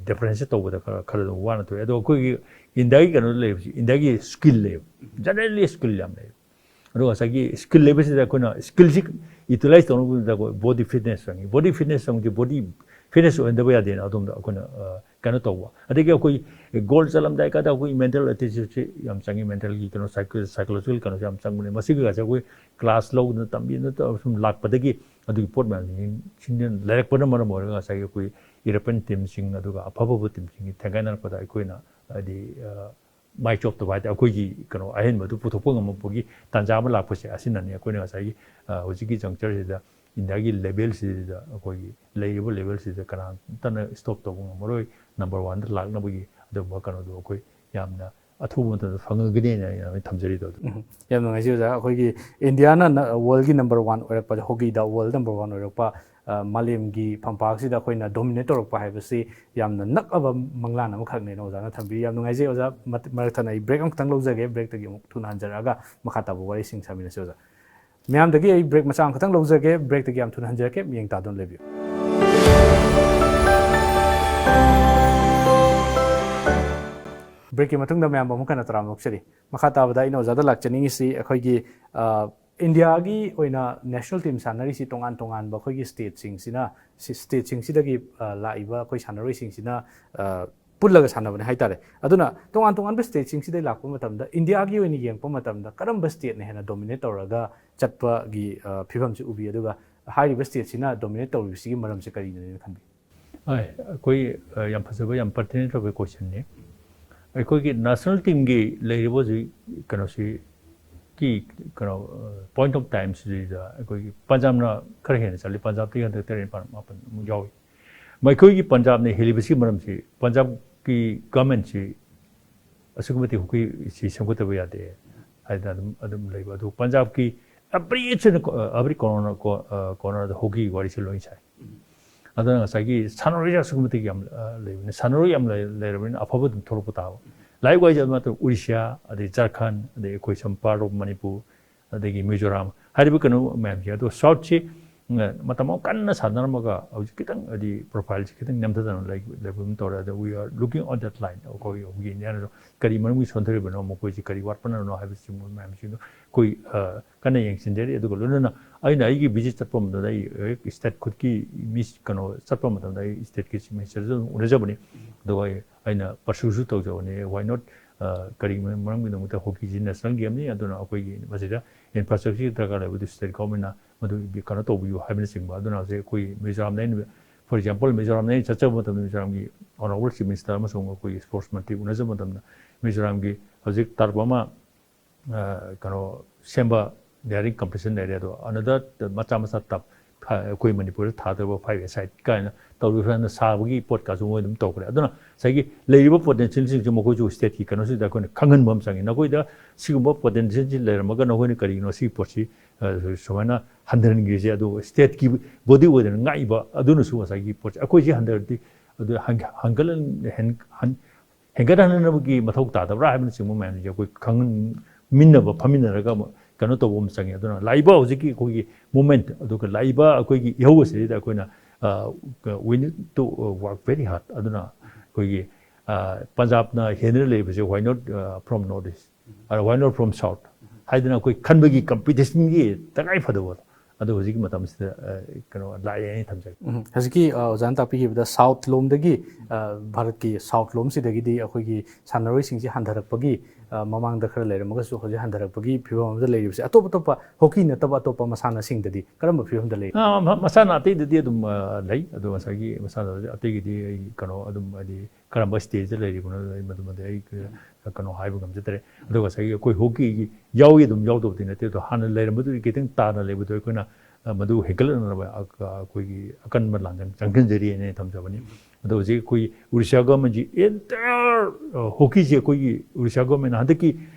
ꯗꯤꯐ꯭ꯔꯦꯟꯁꯤꯌꯦꯠ ꯇꯧꯕꯗ ꯈꯔ, ꯈꯔ ꯑꯗꯨꯝ ꯋꯥꯅ ꯊꯣꯛꯑꯦ꯫ ꯑꯗꯣ ꯑꯩꯈꯣꯏꯒꯤ ꯏꯟꯗꯤꯌꯥꯒꯤ ꯀꯩꯅꯣꯗ ꯂꯩꯕꯁꯤ ꯏꯟꯗꯤꯌꯥꯒꯤ ꯁ꯭ꯀꯤꯜ ꯂꯩꯌꯦꯕ, ꯖꯦꯅꯔꯦꯜꯂꯤ ꯁ꯭ꯀꯤꯜ ꯌꯥꯝ ꯂꯩꯌꯦꯕ꯫ ꯑꯗꯨꯒ ꯉꯁꯥꯏꯒꯤ ꯁ꯭ꯀꯤꯜ ꯂꯩꯕꯁꯤꯗ ꯑꯩꯈꯣꯏꯅ ꯁ꯭ꯀꯤꯜꯁꯤ ꯌꯨꯇꯤꯂꯥꯏꯁ ꯇꯧꯅꯕꯗ ꯑꯩꯈꯣꯏ ꯕꯣꯗꯤ ꯐꯤꯠꯅꯦꯁ ꯆꯪꯉꯤ꯫ ꯕꯣꯗꯤ ꯐꯤꯠꯅꯦꯁ ꯆꯪꯕꯁꯤ ꯕꯣꯗꯤ ꯐꯤꯠꯅꯦꯁ ꯑꯣꯏꯍꯟꯗꯕ ꯌꯥꯗꯦꯅ ꯑꯗꯣꯝꯗ ꯑꯩꯈꯣꯏꯅ, ꯑ, ꯀꯩꯅꯣ ꯇꯧꯕ꯫ ꯑꯗꯒꯤ ꯑꯩꯈꯣꯏ ꯒꯣꯜ ꯆꯠꯂꯝꯗꯥꯏ ꯀꯥꯟꯗ ꯑꯩꯈꯣꯏ ꯃꯦꯟꯇꯦꯜ ꯑꯦꯇꯤꯇ꯭ꯌꯨꯠꯁꯤ ꯌꯥꯝ ꯆꯪꯉꯤ, ꯃꯦꯟꯇꯦꯜꯒꯤ ꯀꯩꯅꯣ, ꯁꯥꯏꯀꯣ-, ꯁꯥꯏꯀꯣꯂꯣꯖꯤꯀꯦꯜ ꯀꯩꯅꯣꯁꯦ ꯌꯥꯝ ꯆꯪꯕꯅꯦ꯫ ꯃꯁꯤꯒ ꯉꯁꯥꯏ ꯑꯩꯈꯣꯏ ꯀ꯭ꯂꯥꯁ ꯂꯧꯗꯅ ꯇꯝꯕꯤꯗꯅ ꯇꯧꯔ ꯁꯨꯝ ꯂꯥꯛꯄꯗꯒꯤ ꯑꯗꯨꯒꯤ ꯄꯣꯠ ꯃꯌꯥꯝꯁꯤ ꯁꯤꯡꯖꯤꯟ-, ꯂꯩꯔꯛꯄꯅ ꯃꯔꯝ ꯑꯣꯏꯔꯒ ꯉꯁꯥꯏꯒꯤ ꯑꯩꯈꯣꯏ ꯌꯨꯔꯣꯄꯤꯌꯟ ꯇꯤꯝꯁꯤꯡ ꯑꯗꯨꯒ ꯑꯐ ꯑꯐꯕ ꯇꯤꯝꯁꯤꯡꯒꯤ ꯊꯦꯡꯒꯥꯏꯅꯔꯛꯄꯗ ꯑꯩꯈꯣꯏꯅ ꯍꯥꯏꯗꯤ, ꯑ, ꯃꯥꯏ ꯆꯣꯞꯇꯕ ꯍꯥꯏ ꯇꯥꯔꯦ, ꯑꯩꯈꯣꯏꯒꯤ ꯀꯩꯅꯣ ꯑꯍꯦꯟꯕꯗꯨ ꯄꯨꯊꯣꯛꯄ ꯉꯝꯃꯛꯄꯒꯤ ꯇꯥꯟꯖꯥ ꯑꯃ ꯂꯥꯛꯄꯁꯦ ꯑꯁꯤꯅꯅꯤ꯫ ꯑꯩꯈꯣꯏꯅ ꯉꯁꯥꯏꯒꯤ, ꯑ, ꯍꯧꯖꯤꯛꯀꯤ ꯖꯪꯆꯔꯁꯤꯗ ꯏꯟꯗꯤꯌꯥꯒꯤ ꯂꯦꯚꯦꯜꯁꯤꯗ, ꯑꯩꯈꯣꯏꯒꯤ ꯂꯩꯔꯤꯕ ꯂꯦꯚꯦꯜꯁꯤꯗ ꯀꯅꯥꯝꯇꯅ ꯁ꯭ꯇꯣꯞ ꯇꯧꯕ ꯉꯝꯃꯔꯣꯏ, ꯅꯝꯕꯔ ꯋꯥꯟꯗ ꯂꯥꯛꯅꯕꯒꯤ ꯑꯗꯨꯒꯨꯝꯕ ꯀꯩꯅꯣꯗꯣ ꯑꯩꯈꯣꯏ ꯌꯥꯝꯅ ꯑꯊꯨꯕ ꯃꯇꯝꯗ ꯐꯪꯉꯒꯅꯤꯅ ꯑꯩꯅ ꯊꯝꯖꯔꯤꯗꯣ ꯑꯗꯨ꯫ ꯎꯝ, ꯌꯥꯝ ꯅꯨꯡꯉꯥꯏꯖꯩ ꯑꯣꯖꯥ꯫ ꯑꯩꯈꯣꯏꯒꯤ ꯏꯟꯗꯤꯌꯥꯅ ꯅ-, ꯋꯥꯔꯜꯒꯤ ꯅꯝꯕꯔ ꯋꯥꯟ ꯑꯣꯏꯔꯛꯄ, ꯍꯣꯀꯤꯗ ꯋꯥꯔꯜ ꯅꯝꯕꯔ ꯋꯥꯟ ꯑꯣꯏꯔꯛꯄ, ꯑ, ꯃꯥꯂꯦꯝꯒꯤ ꯐꯝꯄꯥꯛꯁꯤꯗ ꯑꯩꯈꯣꯏꯅ ꯗꯣꯃꯤꯅꯦꯠ ꯇꯧꯔꯛꯄ ꯍꯥꯏꯕꯁꯤ ꯌꯥꯝꯅ ꯅꯛꯑꯕ ꯃꯪꯂꯥꯟ ꯑꯃꯈꯛꯅꯦꯅ ꯑꯣꯖꯥꯅ ꯊꯝꯕꯤꯔꯤ꯫ ꯌꯥꯝ ꯅꯨꯡꯉꯥꯏꯖꯩ ꯑꯣꯖꯥ꯫ ꯃꯠ-, ꯃꯔꯛ ꯊꯠꯅ ꯑꯩ ꯕ꯭ꯔꯦꯛ ꯑꯃꯈꯛꯇꯪ ꯂꯧꯖꯒꯦ꯫ ꯕ꯭ꯔꯦꯛꯇꯒꯤ ꯑꯃꯨꯛ ꯊꯨꯅ ꯍꯟꯖꯔꯛꯑꯒ ꯃꯈꯥ ꯇꯥꯕ ꯋꯥꯔꯤꯁꯤꯡ ꯁꯥꯃꯤꯟꯅꯁꯤ ꯑꯣꯖꯥ꯫ ꯃꯌꯥꯝꯗꯒꯤ ꯑꯩ ꯕ꯭ꯔꯦꯛ ꯃꯆꯥ ꯑꯃꯈꯛꯇꯪ ꯂꯧꯖꯒꯦ꯫ ꯕ꯭ꯔꯦꯛꯇꯒꯤ ꯌꯥꯝ ꯊꯨꯅ ꯍꯟꯖꯔꯛꯀꯦ꯫ ꯃꯤꯠꯌꯦꯡ ꯇꯥꯗꯨꯅ ꯂꯩꯕꯤꯌꯨ꯫ ꯕ꯭ꯔꯦꯛꯀꯤ ꯃꯇꯨꯡꯗ ꯃꯌꯥꯝꯕꯨ ꯑꯃꯨꯛ ꯍꯟꯅ ꯇꯔꯥꯝꯅ ꯑꯣꯛꯆꯔꯤ꯫ ꯃꯈꯥ ꯇꯥꯕꯗ ꯑꯩꯅ ꯑꯣꯖꯥꯗ ꯂꯥꯛꯆꯅꯤꯡꯉꯤꯁꯤ ꯑꯩꯈꯣꯏꯒꯤ, ꯑ, ꯏꯟꯗꯤꯌꯥꯒꯤ ꯑꯣꯏꯅ ꯅꯦꯁꯅꯦꯜ ꯇꯤꯝ ꯁꯥꯟꯅꯔꯤꯁꯤ ꯇꯣꯉꯥꯟ ꯇꯣꯉꯥꯟꯕ ꯑꯩꯈꯣꯏꯒꯤ ꯁ꯭ꯇꯦꯠꯁꯤꯡꯁꯤꯅ, ꯁꯤ-, ꯁ꯭ꯇꯦꯠꯁꯤꯡꯁꯤꯗꯒꯤ, ꯑ, ꯂꯥꯛꯏꯕ ꯑꯩꯈꯣꯏ ꯁꯥꯟꯅꯔꯣꯏꯁꯤꯡꯁꯤꯅ, ꯑ, ꯄꯨꯜꯂꯒ ꯁꯥꯟꯅꯕꯅꯦ ꯍꯥꯏꯇꯥꯔꯦ꯫ ꯑꯗꯨꯅ ꯇꯣꯉꯥꯟ ꯇꯣꯉꯥꯟꯕ ꯁ꯭ꯇꯦꯠꯁꯤꯡꯁꯤꯗꯒꯤ ꯂꯥꯛꯄ ꯃꯇꯝꯗ ꯏꯟꯗꯤꯌꯥꯒꯤ ꯑꯣꯏꯅ ꯌꯦꯡꯉꯛꯄ ꯃꯇꯝꯗ ꯀꯔꯝꯕ ꯁ꯭ꯇꯦꯠꯅ ꯍꯦꯟꯅ ꯗꯣꯃꯤꯅꯦꯠ ꯇꯧꯔꯒ ꯆꯠꯄꯒꯤ, ꯑ, ꯐꯤꯕꯝꯁꯤ ꯎꯕꯤ? ꯑꯗꯨꯒ ꯍꯥꯏꯔꯤꯕ ꯁ꯭ꯇꯦꯠꯁꯤꯅ ꯗꯣꯃꯤꯅꯦꯠ ꯇꯧꯔꯤꯕꯁꯤꯒꯤ ꯃꯔꯝꯁꯦ ꯀꯔꯤꯅꯅꯦꯅ ꯈꯟꯕꯤ? ꯍꯣꯏ, ꯑꯩꯈꯣꯏ, ꯑ, ꯌꯥꯝ ꯐꯖꯕ, ꯌꯥꯝ ꯄꯔꯇꯤꯅꯦꯟ ꯑꯣꯏꯕ ꯀꯣꯏꯁꯟꯅꯤ꯫ ꯑꯩꯈꯣꯏꯒꯤ ꯅꯦꯁꯅꯦꯜ ꯇꯤꯝꯒꯤ ꯂꯩꯔꯤꯕ ꯍꯧꯖꯤꯛ ꯀꯩꯅꯣꯁꯤ ꯀꯤ ꯀꯩꯅꯣ, ꯑ, ꯄꯣꯏꯟꯠ ꯑꯣꯐ ꯇꯥꯏꯝꯁꯤꯗ ꯑꯩꯈꯣꯏꯒꯤ ꯄꯟꯖꯥꯕꯅ ꯈꯔ ꯍꯦꯟꯅ ꯆꯠꯂꯤ꯫ ꯄꯟꯖꯥꯕꯇꯒꯤ ꯍꯟꯗꯛ ꯇꯔꯦꯠ, ꯅꯤꯄꯥꯜ, ꯃꯥꯄꯜ ꯑꯃꯨꯛ ꯌꯥꯎꯏ꯫ ꯃꯈꯣꯏꯒꯤ ꯄꯟꯖꯥꯕꯅ ꯍꯦꯜꯂꯤꯕꯁꯤꯒꯤ ꯃꯔꯝꯁꯤ ꯄꯟꯖꯥꯕꯀꯤ ꯒꯃꯦꯟꯁꯤ ꯑꯁꯨꯛꯀꯤ ꯃꯇꯤꯛ ꯍꯣꯀꯤꯁꯤ ꯁꯦꯝꯒꯠꯇꯕ ꯌꯥꯗꯦ ꯍꯥꯏꯗꯅ ꯑꯗꯨꯝ, ꯑꯗꯨꯝ ꯂꯩꯕ꯫ ꯑꯗꯨ ꯄꯟꯖꯥꯕꯀꯤ every inch, every corner, ꯀꯣ-, ꯑ, cornerꯗ ꯍꯣꯀꯤꯒꯤ ꯋꯥꯔꯤꯁꯦ ꯂꯣꯏ ꯁꯥꯏ꯫ ꯑꯗꯨꯅ ꯉꯁꯥꯏꯒꯤ ꯁꯥꯟꯅꯔꯣꯏꯁꯦ ꯑꯁꯨꯛꯀꯤ ꯃꯇꯤꯛ ꯌꯥꯝ, ꯑ, ꯂꯩꯕꯅꯤ꯫ ꯁꯥꯟꯅꯔꯣꯏ ꯌꯥꯝ ꯂꯩ-, ꯂꯩꯔꯕꯅꯤꯅ ꯑꯐꯕ ꯑꯗꯨꯝ ꯊꯣꯛꯂꯛꯄ ꯇꯥꯕ꯫ ꯂꯥꯏꯛ ꯋꯥꯏꯁ ꯑꯗꯨ ꯅꯠꯇꯅ ꯎꯔꯤꯁ꯭ꯌꯥ, ꯑꯗꯩ ꯖꯔꯈꯟ, ꯑꯗꯩ ꯑꯩꯈꯣꯏ some part of ꯃꯅꯤꯄꯨꯔ, ꯑꯗꯒꯤ ꯃꯤꯖꯣꯔꯥꯝ ꯍꯥꯏꯔꯤꯕ ꯀꯩꯅꯣ ꯃꯌꯥꯝꯁꯦ꯫ ꯑꯗꯣ ꯁꯥꯎꯠꯁꯤ, ꯎꯝ, ꯃꯇꯝ ꯑꯃ ꯀꯟꯅ ꯁꯥꯟꯅꯔꯝꯃꯒ ꯍꯧꯖꯤꯛ ꯈꯤꯇꯪ ꯍꯥꯏꯗꯤ ꯄ꯭ꯔꯣꯐꯥꯏꯜꯁꯤ ꯈꯤꯇꯪ ꯅꯦꯝꯊꯗꯅ ꯂꯩ-, ꯂꯩꯕ ꯑꯃ ꯇꯧꯔꯦ꯫ ꯑꯗꯣ we are looking on that line꯫ ꯑꯩꯈꯣꯏ, ꯑꯩꯈꯣꯏꯒꯤ ꯏꯟꯗꯤꯌꯥꯅꯁꯨ ꯀꯔꯤ ꯃꯔꯝꯒꯤ ꯁꯣꯟꯊꯔꯤꯕꯅꯣ, ꯃꯈꯣꯏꯁꯤ ꯀꯔꯤ ꯋꯥꯠꯄꯅꯅꯣ ꯍꯥꯏꯕꯁꯤꯡꯕ ꯃꯌꯥꯝꯁꯤꯡꯗꯣ ꯑꯩꯈꯣꯏ, ꯑ, ꯀꯟꯅ ꯌꯦꯡꯁꯤꯟꯖꯔꯤ꯫ ꯑꯗꯨꯒ ꯂꯣꯏꯅꯅ ꯑꯩꯅ ꯑꯩꯒꯤ ꯚꯤꯖꯤꯠ ꯆꯠꯄ ꯃꯇꯝꯗ ꯑꯩ ꯍꯦꯛ ꯁ꯭ꯇꯦꯠ ꯈꯨꯗꯤꯡꯒꯤ ꯃꯤ ꯀꯩꯅꯣ ꯆꯠꯄ ꯃꯇꯝꯗ ꯑꯩ ꯁ꯭ꯇꯦꯠꯀꯤ ꯆꯤꯐ ꯃꯤꯅꯤꯁꯇꯔꯁꯨ ꯑꯗꯨꯝ ꯎꯅꯖꯕꯅꯤ꯫ ꯑꯗꯨꯒ ꯑꯩ, ꯑꯩꯅ ꯄꯔꯁꯨꯁꯨ ꯇꯧꯖꯕꯅꯤ, why not, ꯑ, ꯀꯔꯤ ꯃꯔꯝꯒꯤꯗꯃꯛꯇ ꯍꯣꯀꯤꯁꯤ ꯅꯦꯁꯅꯦꯜ ꯒꯦꯝꯅꯤ, ꯑꯗꯨꯅ ꯑꯩꯈꯣꯏꯒꯤ ꯃꯁꯤꯗ ꯏꯟꯐ꯭ꯔꯥꯁ꯭ꯇ꯭ꯔꯛꯆꯔ ꯗꯔꯀꯥꯔ ꯂꯩꯕꯗꯨ ꯁ꯭ꯇꯦꯠ ꯒꯣꯔꯃꯦꯟꯅ ꯃꯗꯨ ꯀꯩꯅꯣ ꯇꯧꯕꯤꯌꯨ ꯍꯥꯏꯕꯅꯆꯤꯡꯕ꯫ ꯑꯗꯨꯅ ꯍꯧꯖꯤꯛ ꯑꯩꯈꯣꯏ ꯃꯤꯖꯣꯔꯥꯝꯗ ꯑꯩꯅ For example, ꯃꯤꯖꯣꯔꯥꯝꯗ ꯑꯩꯅ ꯆꯠꯆꯕ ꯃꯇꯝꯗ ꯃꯤꯖꯣꯔꯥꯝꯒꯤ Honourable Chief Minister ꯑꯃꯁꯨꯡ ꯑꯩꯈꯣꯏꯒꯤ sports ꯃꯟꯇ꯭ꯔꯤ ꯎꯅꯖꯕ ꯃꯇꯝꯗ ꯃꯤꯖꯣꯔꯥꯝꯒꯤ ꯍꯧꯖꯤꯛ turf ꯑꯃ ꯑ, ꯀꯩꯅꯣ ꯁꯦꯝꯕ nearing completion ꯂꯩꯔꯦ, ꯑꯗꯣ another ꯃꯆꯥ ꯃꯆꯥ turf ꯑꯩꯈꯣꯏ ꯃꯅꯤꯄꯨꯔꯗ ꯊꯥꯗꯧꯕ five a side ꯀꯥꯏꯅ ꯇꯧꯔꯤꯕ ꯁꯨꯃꯥꯏꯅ ꯁꯥꯕꯒꯤ ꯄꯣꯠꯀꯁꯨ ꯃꯣꯏ ꯑꯗꯨꯝ ꯇꯧꯈ꯭ꯔꯦ꯫ ꯑꯗꯨꯅ ꯉꯁꯥꯏꯒꯤ ꯂꯩꯔꯤꯕ potentialꯁꯤꯡꯁꯦ ꯃꯈꯣꯏꯁꯨ stateꯀꯤ ꯀꯩꯅꯣꯁꯤꯗ ꯑꯩꯈꯣꯏꯅ ꯈꯪꯍꯟꯕ ꯑꯃ ꯆꯪꯉꯤ꯫ ꯅꯈꯣꯏꯗ ꯁꯤꯒꯨꯝꯕ potentialꯁꯤ ꯂꯩꯔꯝꯃꯒ ꯅꯈꯣꯏꯅ ꯀꯔꯤꯒꯤꯅꯣ ꯁꯤꯒꯤ ꯄꯣꯠꯁꯤ, ꯑ, ꯁꯨꯃꯥꯏꯅ ꯍꯟꯊꯍꯟꯈ꯭ꯔꯤꯁꯦ? ꯑꯗꯨ stateꯀꯤ body ꯑꯣꯏꯗꯅ ꯉꯥꯛꯏꯕ ꯑꯗꯨꯅꯁꯨ ꯉꯁꯥꯏꯒꯤ ꯄꯣꯠꯁꯦ ꯑꯩꯈꯣꯏꯁꯤ ꯍꯟꯊꯔꯗꯤ ꯑꯗꯨ ꯍꯟ-, ꯍꯟꯒꯠꯍꯟ-, ꯍꯦꯟ-, ꯍꯟ-, ꯍꯦꯟꯒꯠꯍꯟꯅꯕꯒꯤ ꯃꯊꯧ ꯇꯥꯗꯕ꯭ꯔꯥ ꯍꯥꯏꯕꯅꯆꯤꯡꯕ ꯃꯌꯥꯝꯁꯦ ꯑꯩꯈꯣꯏ ꯈꯪꯃꯤꯟꯅꯕ, ꯐꯝꯃꯤꯟꯅꯔꯒ ꯑꯃꯨꯛ ꯀꯩꯅꯣ ꯇꯧꯕ ꯑꯃ ꯆꯪꯉꯤ꯫ ꯑꯗꯨꯅ ꯂꯥꯛꯏꯕ ꯍꯧꯖꯤꯛꯀꯤ ꯑꯩꯈꯣꯏꯒꯤ movement, ꯑꯗꯨꯒ ꯂꯥꯛꯏꯕ ꯑꯩꯈꯣꯏꯒꯤ ꯏꯍꯧ ꯑꯁꯤꯗꯩꯗ ꯑꯩꯈꯣꯏꯅ, ꯑ, we need to work very hard꯫ ꯑꯗꯨꯅ ꯑꯩꯈꯣꯏꯒꯤ, ꯑ, ꯄꯟꯖꯥꯕꯅ ꯍꯦꯟꯗꯨꯅ ꯂꯩꯕꯁꯦ, why not, ꯑ, from North East? ꯑ, why not from South? ꯍꯥꯏꯗꯅ ꯑꯩꯈꯣꯏ ꯈꯟꯕꯒꯤ competitionꯒꯤ ꯇꯉꯥꯏ ꯐꯗꯕꯗꯣ ꯑꯗꯨ ꯍꯧꯖꯤꯛꯀꯤ ꯃꯇꯝꯁꯤꯗ, ꯑ, ꯀꯩꯅꯣ ꯂꯥꯛꯑꯦ ꯍꯥꯏꯅ ꯊꯝꯖꯒꯦ꯫ ꯎꯝ, ꯍꯧꯖꯤꯛꯀꯤ, ꯑ, ꯑꯣꯖꯥꯅ ꯇꯥꯛꯄꯤꯈꯤꯕꯗ South ꯂꯣꯝꯗꯒꯤ, ꯑ, ꯚꯥꯔꯠꯀꯤ South ꯂꯣꯝꯁꯤꯗꯒꯤꯗꯤ ꯑꯩꯈꯣꯏꯒꯤ ꯁꯥꯟꯅꯔꯣꯏꯁꯤꯡꯁꯤ ꯍꯟꯊꯔꯛꯄꯒꯤ, ꯑ, ꯃꯃꯥꯡꯗ ꯈꯔ ꯂꯩꯔꯝꯃꯒꯁꯨ ꯍꯧꯖꯤꯛ ꯍꯟꯊꯔꯛꯄꯒꯤ ꯐꯤꯕꯝ ꯑꯃꯗ ꯂꯩꯔꯤꯕꯁꯦ ꯑꯇꯣꯞ ꯑꯇꯣꯞꯄ hockey ꯅꯠꯇꯕ ꯑꯇꯣꯞꯄ ꯃꯁꯥꯟꯅꯁꯤꯡꯗꯗꯤ ꯀꯔꯝꯕ ꯐꯤꯕꯝꯗ ꯂꯩ? ꯑ, ꯃ-, ꯃꯁꯥꯟꯅ ꯑꯇꯩꯗꯗꯤ ꯑꯗꯨꯝ, ꯑ, ꯂꯩ꯫ ꯑꯗꯣ ꯉꯁꯥꯏꯒꯤ ꯃꯁꯥꯟꯅ ꯑꯇꯩꯒꯤꯗꯤ ꯑꯩ ꯀꯩꯅꯣ ꯑꯗꯨꯝ ꯍꯥꯏꯗꯤ ꯀꯔꯝꯕ stageꯇ ꯂꯩꯔꯤꯕꯅꯣ ꯑꯩ ꯃꯗꯨꯃꯗꯤ ꯑꯩ ꯀꯩꯅꯣ ꯍꯥꯏꯕ ꯉꯝꯖꯗ꯭ꯔꯦ꯫ ꯑꯗꯨꯒ ꯉꯁꯥꯏꯒꯤ ꯑꯩꯈꯣꯏ hockeyꯒꯤ ꯌꯥꯎꯏ ꯑꯗꯨꯝ ꯌꯥꯎꯗꯕꯗꯤ ꯅꯠꯇꯦ, ꯑꯗꯣ ꯍꯥꯟꯅ ꯂꯩꯔꯝꯕꯗꯨꯗꯒꯤ ꯈꯤꯇꯪ ꯇꯥꯅ ꯂꯩꯕꯗꯣ ꯑꯩꯈꯣꯏꯅ, ꯑ, ꯃꯗꯨ ꯍꯦꯟꯒꯠꯂꯛꯅꯕ ꯑ-, ꯑ-, ꯑꯩꯈꯣꯏꯒꯤ ꯑꯀꯟꯕ ꯂꯥꯡꯖꯪ ꯆꯪꯁꯤꯟꯖꯔꯤꯅ ꯊꯝꯖꯕꯅꯤ꯫ ꯑꯗꯣ ꯍꯧꯖꯤꯛ ꯑꯩꯈꯣꯏ Odisha governmentꯁꯤ entire, ꯑ, hockeyꯁꯦ ꯑꯩꯈꯣꯏꯒꯤ Odisha governmentꯅ ꯍꯟꯗꯛꯀꯤ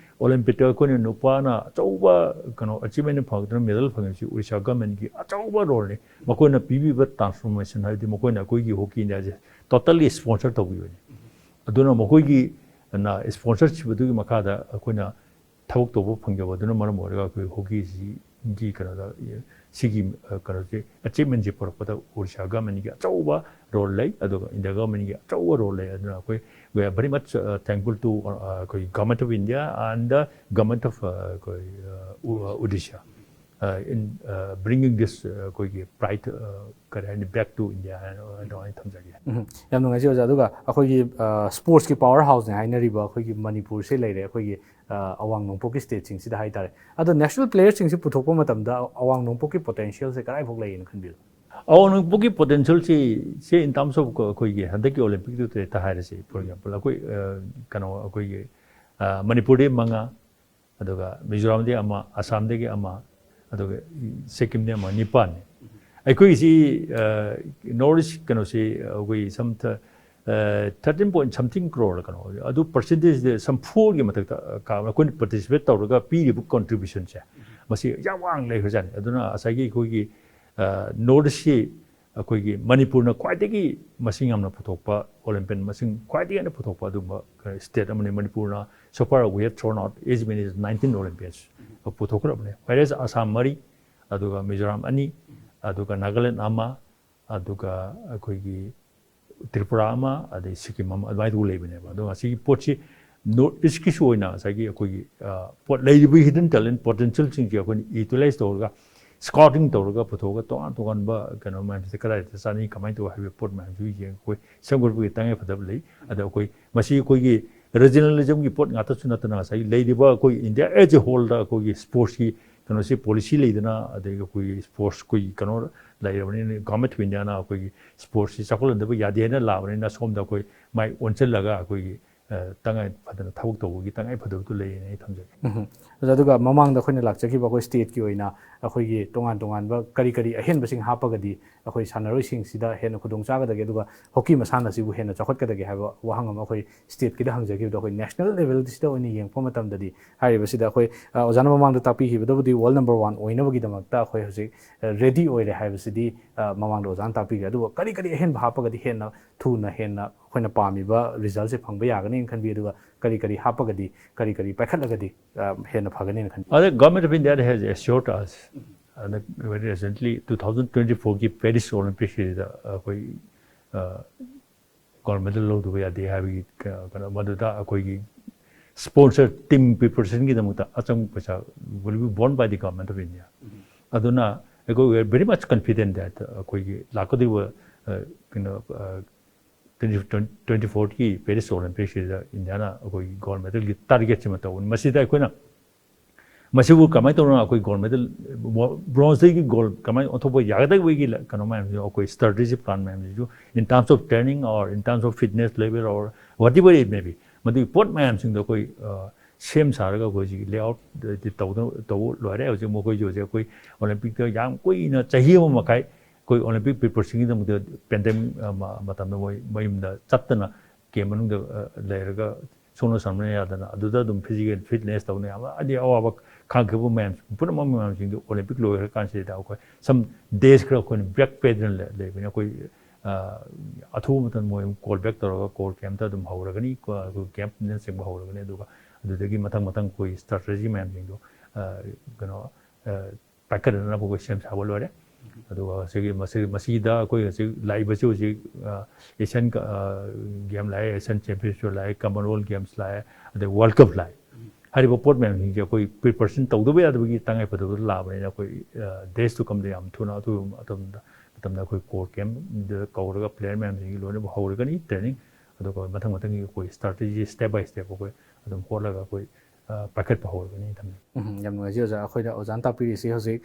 Olympicꯇ ꯑꯩꯈꯣꯏꯅ ꯅꯨꯄꯥꯅ ꯑꯆꯧꯕ ꯀꯩꯅꯣ achievement ꯐꯪꯉꯛꯇꯅ medal ꯐꯪꯉꯤꯕꯁꯤ Odisha governmentꯀꯤ ꯑꯆꯧꯕ roleꯅꯤ꯫ ꯃꯈꯣꯏꯅ ꯄꯤꯕꯤꯕ transformation ꯍꯥꯏꯕꯗꯤ ꯃꯈꯣꯏꯅ ꯑꯩꯈꯣꯏꯒꯤ hockey Indiaꯁꯦ totally sponsor ꯇꯧꯕꯤꯕꯅꯤ꯫ ꯑꯗꯨꯅ ꯃꯈꯣꯏꯒꯤ ꯅ sponsorship ꯑꯗꯨꯒꯤ ꯃꯈꯥꯗ ꯑꯩꯈꯣꯏꯅ ꯊꯕꯛ ꯇꯧꯕ ꯐꯪꯖꯕ ꯑꯗꯨꯅ ꯃꯔꯝ ꯑꯣꯏꯔꯒ ꯑꯩꯈꯣꯏ hockeyꯁꯤꯒꯤ ꯀꯩꯅꯣꯗ, ꯁꯤꯒꯤ, ꯑ, ꯀꯩꯅꯣꯁꯦ, achievementꯁꯦ ꯄꯨꯔꯛꯄꯗ Odisha governmentꯒꯤ ꯑꯆꯧꯕ role ꯂꯩ, ꯑꯗꯨꯒ India governmentꯒꯤ ꯑꯆꯧꯕ role ꯂꯩ꯫ ꯑꯗꯨꯅ ꯑꯩꯈꯣꯏ, we are very much, uh, thankful to, uh, ꯑꯩꯈꯣꯏ Government of India and the Government of, uh, ꯑꯩꯈꯣꯏ, uh, U-, uh, Odisha, uh, in, uh, bringing this, uh, ꯑꯩꯈꯣꯏꯒꯤ pride, uh, ꯀꯔꯤ ꯍꯥꯏꯅꯤ, back to India ꯍꯥꯏꯅ ꯑꯗꯨꯃꯥꯏꯅ ꯊꯝꯖꯒꯦ꯫ ꯎꯝ, ꯌꯥꯝ ꯅꯨꯡꯉꯥꯏꯖꯩ ꯑꯣꯖꯥ꯫ ꯑꯗꯨꯒ ꯑꯩꯈꯣꯏꯒꯤ, ꯑ, sportsꯀꯤ power houseꯅꯦ ꯍꯥꯏꯅꯔꯤꯕ ꯑꯩꯈꯣꯏꯒꯤ ꯃꯅꯤꯄꯨꯔꯁꯦ ꯂꯩꯔꯦ, ꯑꯩꯈꯣꯏꯒꯤ, ꯑ, ꯑꯋꯥꯡ ꯅꯣꯡꯄꯣꯛꯀꯤ stateꯁꯤꯡꯁꯤꯗ ꯍꯥꯏꯇꯥꯔꯦ꯫ ꯑꯗꯣ national playerꯁꯤꯡꯁꯤ ꯄꯨꯊꯣꯛꯄ ꯃꯇꯝꯗ ꯑꯋꯥꯡ ꯅꯣꯡꯄꯣꯛꯀꯤ potentialꯁꯦ ꯀꯗꯥꯏꯐꯥꯎ ꯂꯩꯌꯦꯅ ꯈꯟꯕꯤꯕ? ꯑꯋꯥꯡ ꯅꯣꯡꯄꯣꯛꯀꯤ ꯄꯣꯇꯦꯟꯁꯤꯌꯦꯜꯁꯤ, ꯁꯤ in terms of ꯑꯩꯈꯣꯏꯒꯤ ꯍꯟꯗꯛꯀꯤ ꯑꯣꯂꯦꯝꯄꯤꯛꯇꯨꯗ ꯍꯦꯛꯇ ꯍꯥꯏꯔꯁꯤ, for example, ꯑꯩꯈꯣꯏ, ꯑ, ꯀꯩꯅꯣ, ꯑꯩꯈꯣꯏꯒꯤ, ꯑ, ꯃꯅꯤꯄꯨꯔꯗꯤ ꯃꯉꯥ, ꯑꯗꯨꯒ ꯃꯤꯖꯣꯔꯥꯝꯗꯤ ꯑꯃ, ꯑꯁꯥꯝꯗꯒꯤ ꯑꯃ, ꯑꯗꯨꯒ ꯁꯤꯛꯀꯤꯝꯗꯤ ꯑꯃ, ꯅꯤꯄꯥꯟꯅꯤ꯫ ꯑꯩꯈꯣꯏꯒꯤꯁꯤ, ꯑ, ꯅꯣꯔꯠ ꯏꯁ ꯀꯩꯅꯣꯁꯤ, ꯑꯩꯈꯣꯏ ꯁꯝ ꯊ-, ꯑ, thirteen point something crore ꯀꯩꯅꯣ, ꯑꯗꯨ ꯄꯥꯔꯁꯦꯟꯇꯦꯖꯇ some fourꯒꯤ ꯃꯊꯛꯇ, ꯑ, ꯀꯥ-, ꯑꯩꯈꯣꯏꯅ ꯄꯥꯔꯇꯤꯁꯤꯄꯦꯠ ꯇꯧꯔꯒ ꯄꯤꯔꯤꯕ ꯀꯣꯟꯇ꯭ꯔꯤꯕ꯭ꯌꯨꯁꯟꯁꯦ, ꯃꯁꯤ ꯌꯥꯝ ꯋꯥꯡꯅ ꯂꯩꯈ꯭ꯔꯖꯥꯠꯅꯤ꯫ ꯑꯗꯨꯅ ꯉꯁꯥꯏꯒꯤ ꯑꯩꯈꯣꯏꯒꯤ, ꯑ, ꯅꯣꯔꯠ ꯏꯁꯁꯤ ꯑꯩꯈꯣꯏꯒꯤ ꯃꯅꯤꯄꯨꯔꯅ ꯈ꯭ꯋꯥꯏꯗꯒꯤ ꯃꯁꯤꯡ ꯌꯥꯝꯅ ꯄꯨꯊꯣꯛꯄ, ꯑꯣꯂꯦꯝꯄꯤꯌꯟ ꯃꯁꯤꯡ ꯈ꯭ꯋꯥꯏꯗꯒꯤ ꯍꯦꯟꯅ ꯄꯨꯊꯣꯛꯄ ꯑꯗꯨꯒꯨꯝꯕ, ꯑ, ꯁ꯭ꯇꯦꯠ ꯑꯃꯅꯤ꯫ ꯃꯅꯤꯄꯨꯔꯅ so far we have thrown out as many as nineteen Olympians ꯄꯨꯊꯣꯛꯈ꯭ꯔꯕꯅꯦ꯫ Whereas Assam ꯃꯔꯤ, ꯑꯗꯨꯒ ꯃꯤꯖꯣꯔꯥꯝ ꯑꯅꯤ, ꯑꯗꯨꯒ ꯅꯥꯒꯥꯂꯦꯟ ꯑꯃ, ꯑꯗꯨꯒ ꯑꯩꯈꯣꯏꯒꯤ ꯇ꯭ꯔꯤꯄꯨꯔꯥ ꯑꯃ, ꯑꯗꯩ ꯁꯤꯛꯀꯤꯝ ꯑꯃ, ꯑꯗꯨꯃꯥꯏꯅ ꯇꯧ ꯂꯩꯕꯅꯦꯕ꯫ ꯑꯗꯣ ꯉꯁꯤꯒꯤ ꯄꯣꯠꯁꯤ ꯅꯣꯔꯠ ꯏꯁꯀꯤꯁꯨ ꯑꯣꯏꯅ ꯉꯁꯥꯏꯒꯤ ꯑꯩꯈꯣꯏꯒꯤ, ꯑ, ꯄꯣꯠ, ꯂꯩꯔꯤꯕ hidden talent potentialꯁꯤꯡꯁꯦ ꯑꯩꯈꯣꯏꯅ ꯌꯨꯇꯤꯂꯥꯏꯁ ꯇꯧꯔꯒ, ꯁ꯭ꯀꯥꯎꯇꯤꯡ ꯇꯧꯔꯒ ꯄꯨꯊꯣꯛꯑꯒ, ꯇꯣꯉꯥꯟ ꯇꯣꯉꯥꯟꯕ ꯀꯩꯅꯣ ꯃꯌꯥꯝꯁꯤꯗ ꯀꯗꯥꯏꯗ ꯆꯥꯅꯩ, ꯀꯃꯥꯏꯅ ꯇꯧꯕ ꯍꯥꯏꯕ ꯄꯣꯠ ꯃꯌꯥꯝꯁꯨ ꯌꯦꯡ-, ꯑꯩꯈꯣꯏ ꯁꯦꯝꯒꯠꯄꯒꯤ ꯇꯉꯥꯏ ꯐꯗꯕ ꯂꯩ꯫ ꯑꯗ ꯑꯩꯈꯣꯏ ꯃꯁꯤ ꯑꯩꯈꯣꯏꯒꯤ ꯔꯤꯖꯅꯦꯂꯤꯖꯝꯒꯤ ꯄꯣꯠ ꯉꯥꯛꯇꯁꯨ ꯅꯠꯇꯅ, ꯉꯁꯥꯏꯒꯤ ꯂꯩꯔꯤꯕ ꯑꯩꯈꯣꯏ ꯏꯟꯗꯤꯌꯥ as a wholeꯗ ꯑꯩꯈꯣꯏꯒꯤ ꯁ꯭ꯄꯣꯔꯠꯁꯀꯤ ꯀꯩꯅꯣꯁꯤ, ꯄꯣꯂꯤꯁꯤ ꯂꯩꯗꯅ, ꯑꯗꯒꯤ ꯑꯩꯈꯣꯏꯒꯤ ꯁ꯭ꯄꯣꯔꯠꯁ ꯑꯩꯈꯣꯏꯒꯤ ꯀꯩꯅꯣ ꯂꯩꯔꯕꯅꯤꯅ, Government of Indiaꯅ ꯑꯩꯈꯣꯏꯒꯤ ꯁ꯭ꯄꯣꯔꯠꯁꯁꯤ ꯆꯥꯎꯈꯠꯍꯟꯗꯕ ꯌꯥꯗꯦ ꯍꯥꯏꯅ ꯂꯥꯛꯑꯕꯅꯤꯅ, ꯁꯣꯝꯗ ꯑꯩꯈꯣꯏ ꯃꯥꯏ ꯑꯣꯟꯁꯤꯜꯂꯒ ꯑꯩꯈꯣꯏꯒꯤ, ꯑ, ꯇꯉꯥꯏ ꯐꯗꯅ ꯊꯕꯛ ꯇꯧꯕꯒꯤ ꯇꯉꯥꯏ ꯐꯗꯕꯗꯨ ꯂꯩꯌꯦꯅ ꯑꯩ ꯊꯝꯖꯒꯦ꯫ ꯎꯝ꯫ ꯑꯣꯖꯥ, ꯑꯗꯨꯒ ꯃꯃꯥꯡꯗ ꯑꯩꯈꯣꯏꯅ ꯂꯥꯛꯆꯈꯤꯕ ꯑꯩꯈꯣꯏ ꯁ꯭ꯇꯦꯠꯀꯤ ꯑꯣꯏꯅ ꯑꯩꯈꯣꯏꯒꯤ ꯇꯣꯉꯥꯟ ꯇꯣꯉꯥꯟꯕ ꯀꯔꯤ ꯀꯔꯤ ꯑꯍꯦꯟꯕꯁꯤꯡ ꯍꯥꯞꯄꯒꯗꯤ ꯑꯩꯈꯣꯏ ꯁꯥꯟꯅꯔꯣꯏꯁꯤꯡꯁꯤꯗ ꯍꯦꯟꯅ ꯈꯨꯗꯣꯡ ꯆꯥꯒꯗꯒꯦ, ꯑꯗꯨꯒ ꯍꯣꯀꯤ ꯃꯁꯥꯟꯅꯁꯤꯕꯨ ꯍꯦꯟꯅ ꯆꯥꯎꯈꯠꯀꯗꯒꯦ ꯍꯥꯏꯕ ꯋꯥꯍꯪ ꯑꯃ ꯑꯩꯈꯣꯏ ꯁ꯭ꯇꯦꯠꯀꯤꯗ ꯍꯪꯖꯈꯤꯕꯗꯣ, ꯑꯩꯈꯣꯏ ꯅꯦꯁꯅꯦꯜ ꯂꯦꯚꯦꯜꯁꯤꯗ ꯑꯣꯏꯅ ꯌꯦꯡꯉꯛꯄ ꯃꯇꯝꯗꯗꯤ ꯍꯥꯏꯔꯤꯕꯁꯤꯗ ꯑꯩꯈꯣꯏ, ꯑ, ꯑꯣꯖꯥꯅ ꯃꯃꯥꯡꯗ ꯇꯥꯛꯄꯤꯈꯤꯕꯗꯕꯨꯗꯤ world number one ꯑꯣꯏꯅꯕꯒꯤꯗꯃꯛꯇ ꯑꯩꯈꯣꯏ ꯍꯧꯖꯤꯛ, ꯑ, ꯔꯦꯗꯤ ꯑꯣꯏꯔꯦ ꯍꯥꯏꯕꯁꯤꯗꯤ, ꯑ, ꯃꯃꯥꯡꯗ ꯑꯣꯖꯥꯅ ꯇꯥꯛꯄꯤꯈ꯭ꯔꯦ꯫ ꯑꯗꯨꯒ ꯀꯔꯤ ꯀꯔꯤ ꯑꯍꯦꯟꯕ ꯍꯥꯞꯄꯒꯗꯤ ꯍꯦꯟꯅ ꯊꯨꯅ ꯍꯦꯟꯅ ꯑꯩꯈꯣꯏꯅ ꯄꯥꯝꯃꯤꯕ ꯔꯤꯖꯜꯁꯦ ꯐꯪꯕ ꯌꯥꯒꯅꯤꯅ ꯈꯟꯕꯤ? ꯑꯗꯨꯒ ꯀꯔꯤ ꯀꯔꯤ ꯍꯥꯞꯄꯒꯗꯤ, ꯀꯔꯤ ꯀꯔꯤ ꯄꯥꯏꯈꯠꯂꯒꯗꯤ, ꯑ, ꯍꯦꯟꯅ ꯐꯒꯅꯤꯅ ꯈꯟꯕꯤ? ꯑꯗ Government of India has assured us, ꯑꯗ very recently two thousand twenty-fourꯒꯤ Paris Olympicsꯁꯤꯗ ꯑꯩꯈꯣꯏ, ꯑ, gold medal ꯂꯧꯗꯕ ꯌꯥꯗꯦ ꯍꯥꯏꯕꯒꯤ ꯀ-, ꯀꯩꯅꯣ, ꯃꯗꯨꯗ ꯑꯩꯈꯣꯏꯒꯤ sponsor team preparationꯒꯤꯗꯃꯛꯇ ꯑꯆꯪꯕ ꯄꯩꯁꯥ will be borne by the Government of India꯫ ꯑꯗꯨꯅ ꯑꯩꯈꯣꯏ, we are very much confident that ꯑꯩꯈꯣꯏꯒꯤ ꯂꯥꯛꯀꯗꯧꯔꯤꯕ, ꯑ, ꯀꯩꯅꯣ, ꯑ, twenty, twenty-fourꯒꯤ Paris Olympicsꯁꯤꯗ ꯏꯟꯗꯤꯌꯥꯅ ꯑꯩꯈꯣꯏꯒꯤ gold medalꯒꯤ targetꯁꯤꯃ ꯇꯧꯕꯅꯤ꯫ ꯃꯁꯤꯗ ꯑꯩꯈꯣꯏꯅ ꯃꯁꯤꯕꯨ ꯀꯃꯥꯏꯅ ꯇꯧꯔꯒ ꯑꯩꯈꯣꯏ gold medal, bronzeꯗꯒꯤ gold ꯀꯃꯥꯏꯅ ꯑꯣꯟꯊꯣꯛꯄ ꯌꯥꯒꯗꯒꯦꯒꯤ ꯀꯩꯅꯣ ꯃꯌꯥꯝꯁꯤꯁꯨ, ꯑꯩꯈꯣꯏ strategy plan ꯃꯌꯥꯝꯁꯤꯁꯨ, in terms of training or in terms of fitness level or whatever it may be, ꯃꯗꯨꯒꯤ ꯄꯣꯠ ꯃꯌꯥꯝꯁꯤꯡꯗꯣ ꯑꯩꯈꯣꯏ ꯁꯦꯝ ꯁꯥꯔꯒ ꯑꯩꯈꯣꯏ ꯍꯧꯖꯤꯛ layout ꯇꯧꯗꯅ ꯇꯧꯕ ꯂꯣꯏꯔꯦ꯫ ꯍꯧꯖꯤꯛ ꯃꯈꯣꯏꯁꯨ ꯍꯧꯖꯤꯛ ꯑꯩꯈꯣꯏ Olympicꯇ ꯌꯥꯝ ꯀꯨꯏꯅ, ꯆꯍꯤ ꯑꯃ ꯃꯈꯥꯏ ꯑꯩꯈꯣꯏ Olympic preparationꯒꯤꯗꯃꯛꯇ pandemic ꯃꯇꯝꯗ ꯃꯣꯏ ꯃꯌꯨꯝꯗ ꯆꯠꯇꯅ camp ꯃꯅꯨꯡꯗ ꯂꯩꯔꯒ ꯁꯣꯛꯅ ꯁꯝꯅ ꯌꯥꯗꯅ ꯑꯗꯨꯗ ꯑꯗꯨꯝ physical fitness ꯇꯧꯅ ꯌꯥꯝ ꯍꯥꯏꯗꯤ ꯑꯋꯥꯕ ꯈꯥꯡꯈꯤꯕ ꯃꯌꯥꯝ ꯄꯨꯝꯅꯃꯛ ꯃꯌꯥꯝꯁꯤꯡꯗꯨ Olympic ꯂꯣꯏꯈ꯭ꯔꯀꯥꯟꯁꯤꯗ ꯑꯩꯈꯣꯏ some days ꯈꯔ ꯑꯩꯈꯣꯏꯅ break ꯄꯤꯗꯅ ꯂꯩꯕꯅꯤ꯫ ꯑꯩꯈꯣꯏ ꯑꯊꯨꯕ ꯃꯇꯝꯗ ꯃꯣꯏ call back ꯇꯧꯔꯒ core campꯇ ꯑꯗꯨꯝ ꯍꯧꯔꯒꯅꯤ꯫ ꯑꯩꯈꯣꯏ campꯅꯆꯤꯡꯕ ꯍꯧꯔꯒꯅꯤ꯫ ꯑꯗꯨꯒ ꯑꯗꯨꯗꯒꯤ ꯃꯊꯪ ꯃꯊꯪ ꯑꯩꯈꯣꯏ strategy ꯃꯌꯥꯝꯁꯤꯡꯗꯣ ꯀꯩꯅꯣ ꯄꯥꯏꯈꯠꯅꯅꯕ ꯑꯩꯈꯣꯏ ꯁꯦꯝ ꯁꯥꯕ ꯂꯣꯏꯔꯦ꯫ ꯑꯗꯨꯒ ꯁꯤꯒꯤ ꯃꯁꯤ ꯃꯁꯤꯗ ꯑꯩꯈꯣꯏ ꯍꯧꯖꯤꯛ ꯂꯥꯛꯏꯕꯁꯤ ꯍꯧꯖꯤꯛ Asian game ꯂꯥꯛꯑꯦ, Asian Championship ꯂꯥꯛꯑꯦ, Commonwealth Games ꯂꯥꯛꯑꯦ, ꯑꯗꯩ World Cup ꯂꯥꯛꯑꯦ꯫ ꯍꯥꯏꯔꯤꯕ ꯄꯣꯠ ꯃꯌꯥꯝꯁꯤꯡꯁꯦ ꯑꯩꯈꯣꯏ preparation ꯇꯧꯗꯕ ꯌꯥꯗꯕꯒꯤ ꯇꯉꯥꯏ ꯐꯗꯕꯗ ꯂꯥꯛꯑꯕꯅꯤꯅ ꯑꯩꯈꯣꯏ days to comeꯗ ꯌꯥꯝ ꯊꯨꯅ ꯑꯊꯨꯕ ꯃꯇꯝꯗ ꯃꯇꯝꯗ ꯑꯩꯈꯣꯏ core campꯗ ꯀꯧꯔꯒ player ꯃꯌꯥꯝꯁꯤꯡꯒꯤ ꯂꯣꯏꯅꯃꯛ ꯍꯧꯔꯒꯅꯤ training꯫ ꯑꯗꯨꯒ ꯃꯊꯪ ꯃꯊꯪꯒꯤ ꯑꯩꯈꯣꯏ strategy step by step ꯑꯩꯈꯣꯏ ꯑꯗꯨꯝ ꯍꯣꯠꯂꯒ ꯑꯩꯈꯣꯏ ꯄꯥꯏꯈꯠꯄ ꯍꯧꯔꯒꯅꯤ ꯊꯝꯖꯩ꯫ ꯎꯝ, ꯌꯥꯝ ꯅꯨꯡꯉꯥꯏꯖꯩ ꯑꯣꯖꯥ꯫ ꯑꯩꯈꯣꯏꯅ ꯑꯣꯖꯥꯅ ꯇꯥꯛꯄꯤꯔꯤꯁꯤ ꯍꯧꯖꯤꯛ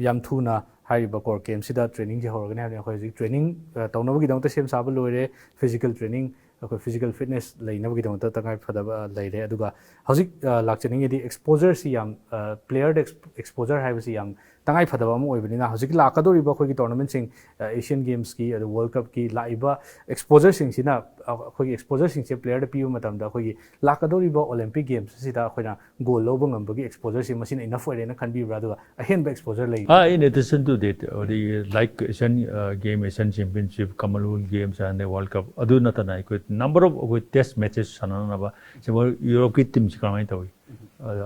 ꯌꯥꯝ ꯊꯨꯅ ꯍꯥꯏꯔꯤꯕ core campꯁꯤꯗ trainingꯁꯤ ꯍꯧꯔꯒꯅꯤ ꯍꯥꯏꯕꯅꯤ꯫ ꯑꯩꯈꯣꯏ ꯍꯧꯖꯤꯛ training ꯇꯧꯅꯕꯒꯤꯗꯃꯛꯇ ꯁꯦꯝ ꯁꯥꯕ ꯂꯣꯏꯔꯦ꯫ Physical training, ꯑꯩꯈꯣꯏ physical fitness ꯂꯩꯅꯕꯒꯤꯗꯃꯛꯇ ꯇꯉꯥꯏ ꯐꯗꯕ ꯂꯩꯔꯦ꯫ ꯑꯗꯨꯒ ꯍꯧꯖꯤꯛ ꯂꯥꯛꯆꯅꯤꯡꯉꯤꯗꯤ exposureꯁꯤ ꯌꯥꯝ, playerꯗ exposure ꯍꯥꯏꯕꯁꯤ ꯌꯥꯝ ꯇꯉꯥꯏ ꯐꯗꯕ ꯑꯃ ꯑꯣꯏꯕꯅꯤꯅ ꯍꯧꯖꯤꯛ ꯂꯥꯛꯀꯗꯧꯔꯤꯕ ꯑꯩꯈꯣꯏꯒꯤ tournamentꯁꯤꯡ, Asian Gamesꯀꯤ ꯑꯗꯨ World Cupꯀꯤ ꯂꯥꯛꯏꯕ exposureꯁꯤꯡꯁꯤꯅ ꯑꯩꯈꯣꯏꯒꯤ exposureꯁꯤꯡꯁꯦ playerꯗ ꯄꯤꯕ ꯃꯇꯝꯗ ꯑꯩꯈꯣꯏꯒꯤ ꯂꯥꯛꯀꯗꯧꯔꯤꯕ Olympic Gamesꯁꯤꯗ ꯑꯩꯈꯣꯏꯅ gold ꯂꯧꯕ ꯉꯝꯕꯒꯤ exposureꯁꯤ ꯃꯁꯤꯅ enough ꯑꯣꯏꯔꯦꯅ ꯈꯟꯕꯤꯕ꯭ꯔꯥ? ꯑꯗꯨꯒ ꯑꯍꯦꯟꯕ exposure ꯂꯩ? Ah, in addition to that, ꯑꯗꯒꯤ like Asian game, Asian Championship, Commonwealth Games and the World Cup ꯑꯗꯨ ꯅꯠꯇꯅ ꯑꯩꯈꯣꯏ number of ꯑꯩꯈꯣꯏ test matches ꯁꯥꯟꯅꯅꯕ ꯁꯤꯐꯥꯎ Europeꯀꯤ teamꯁꯤ ꯀꯔꯝꯍꯥꯏꯅ ꯇꯧꯏ?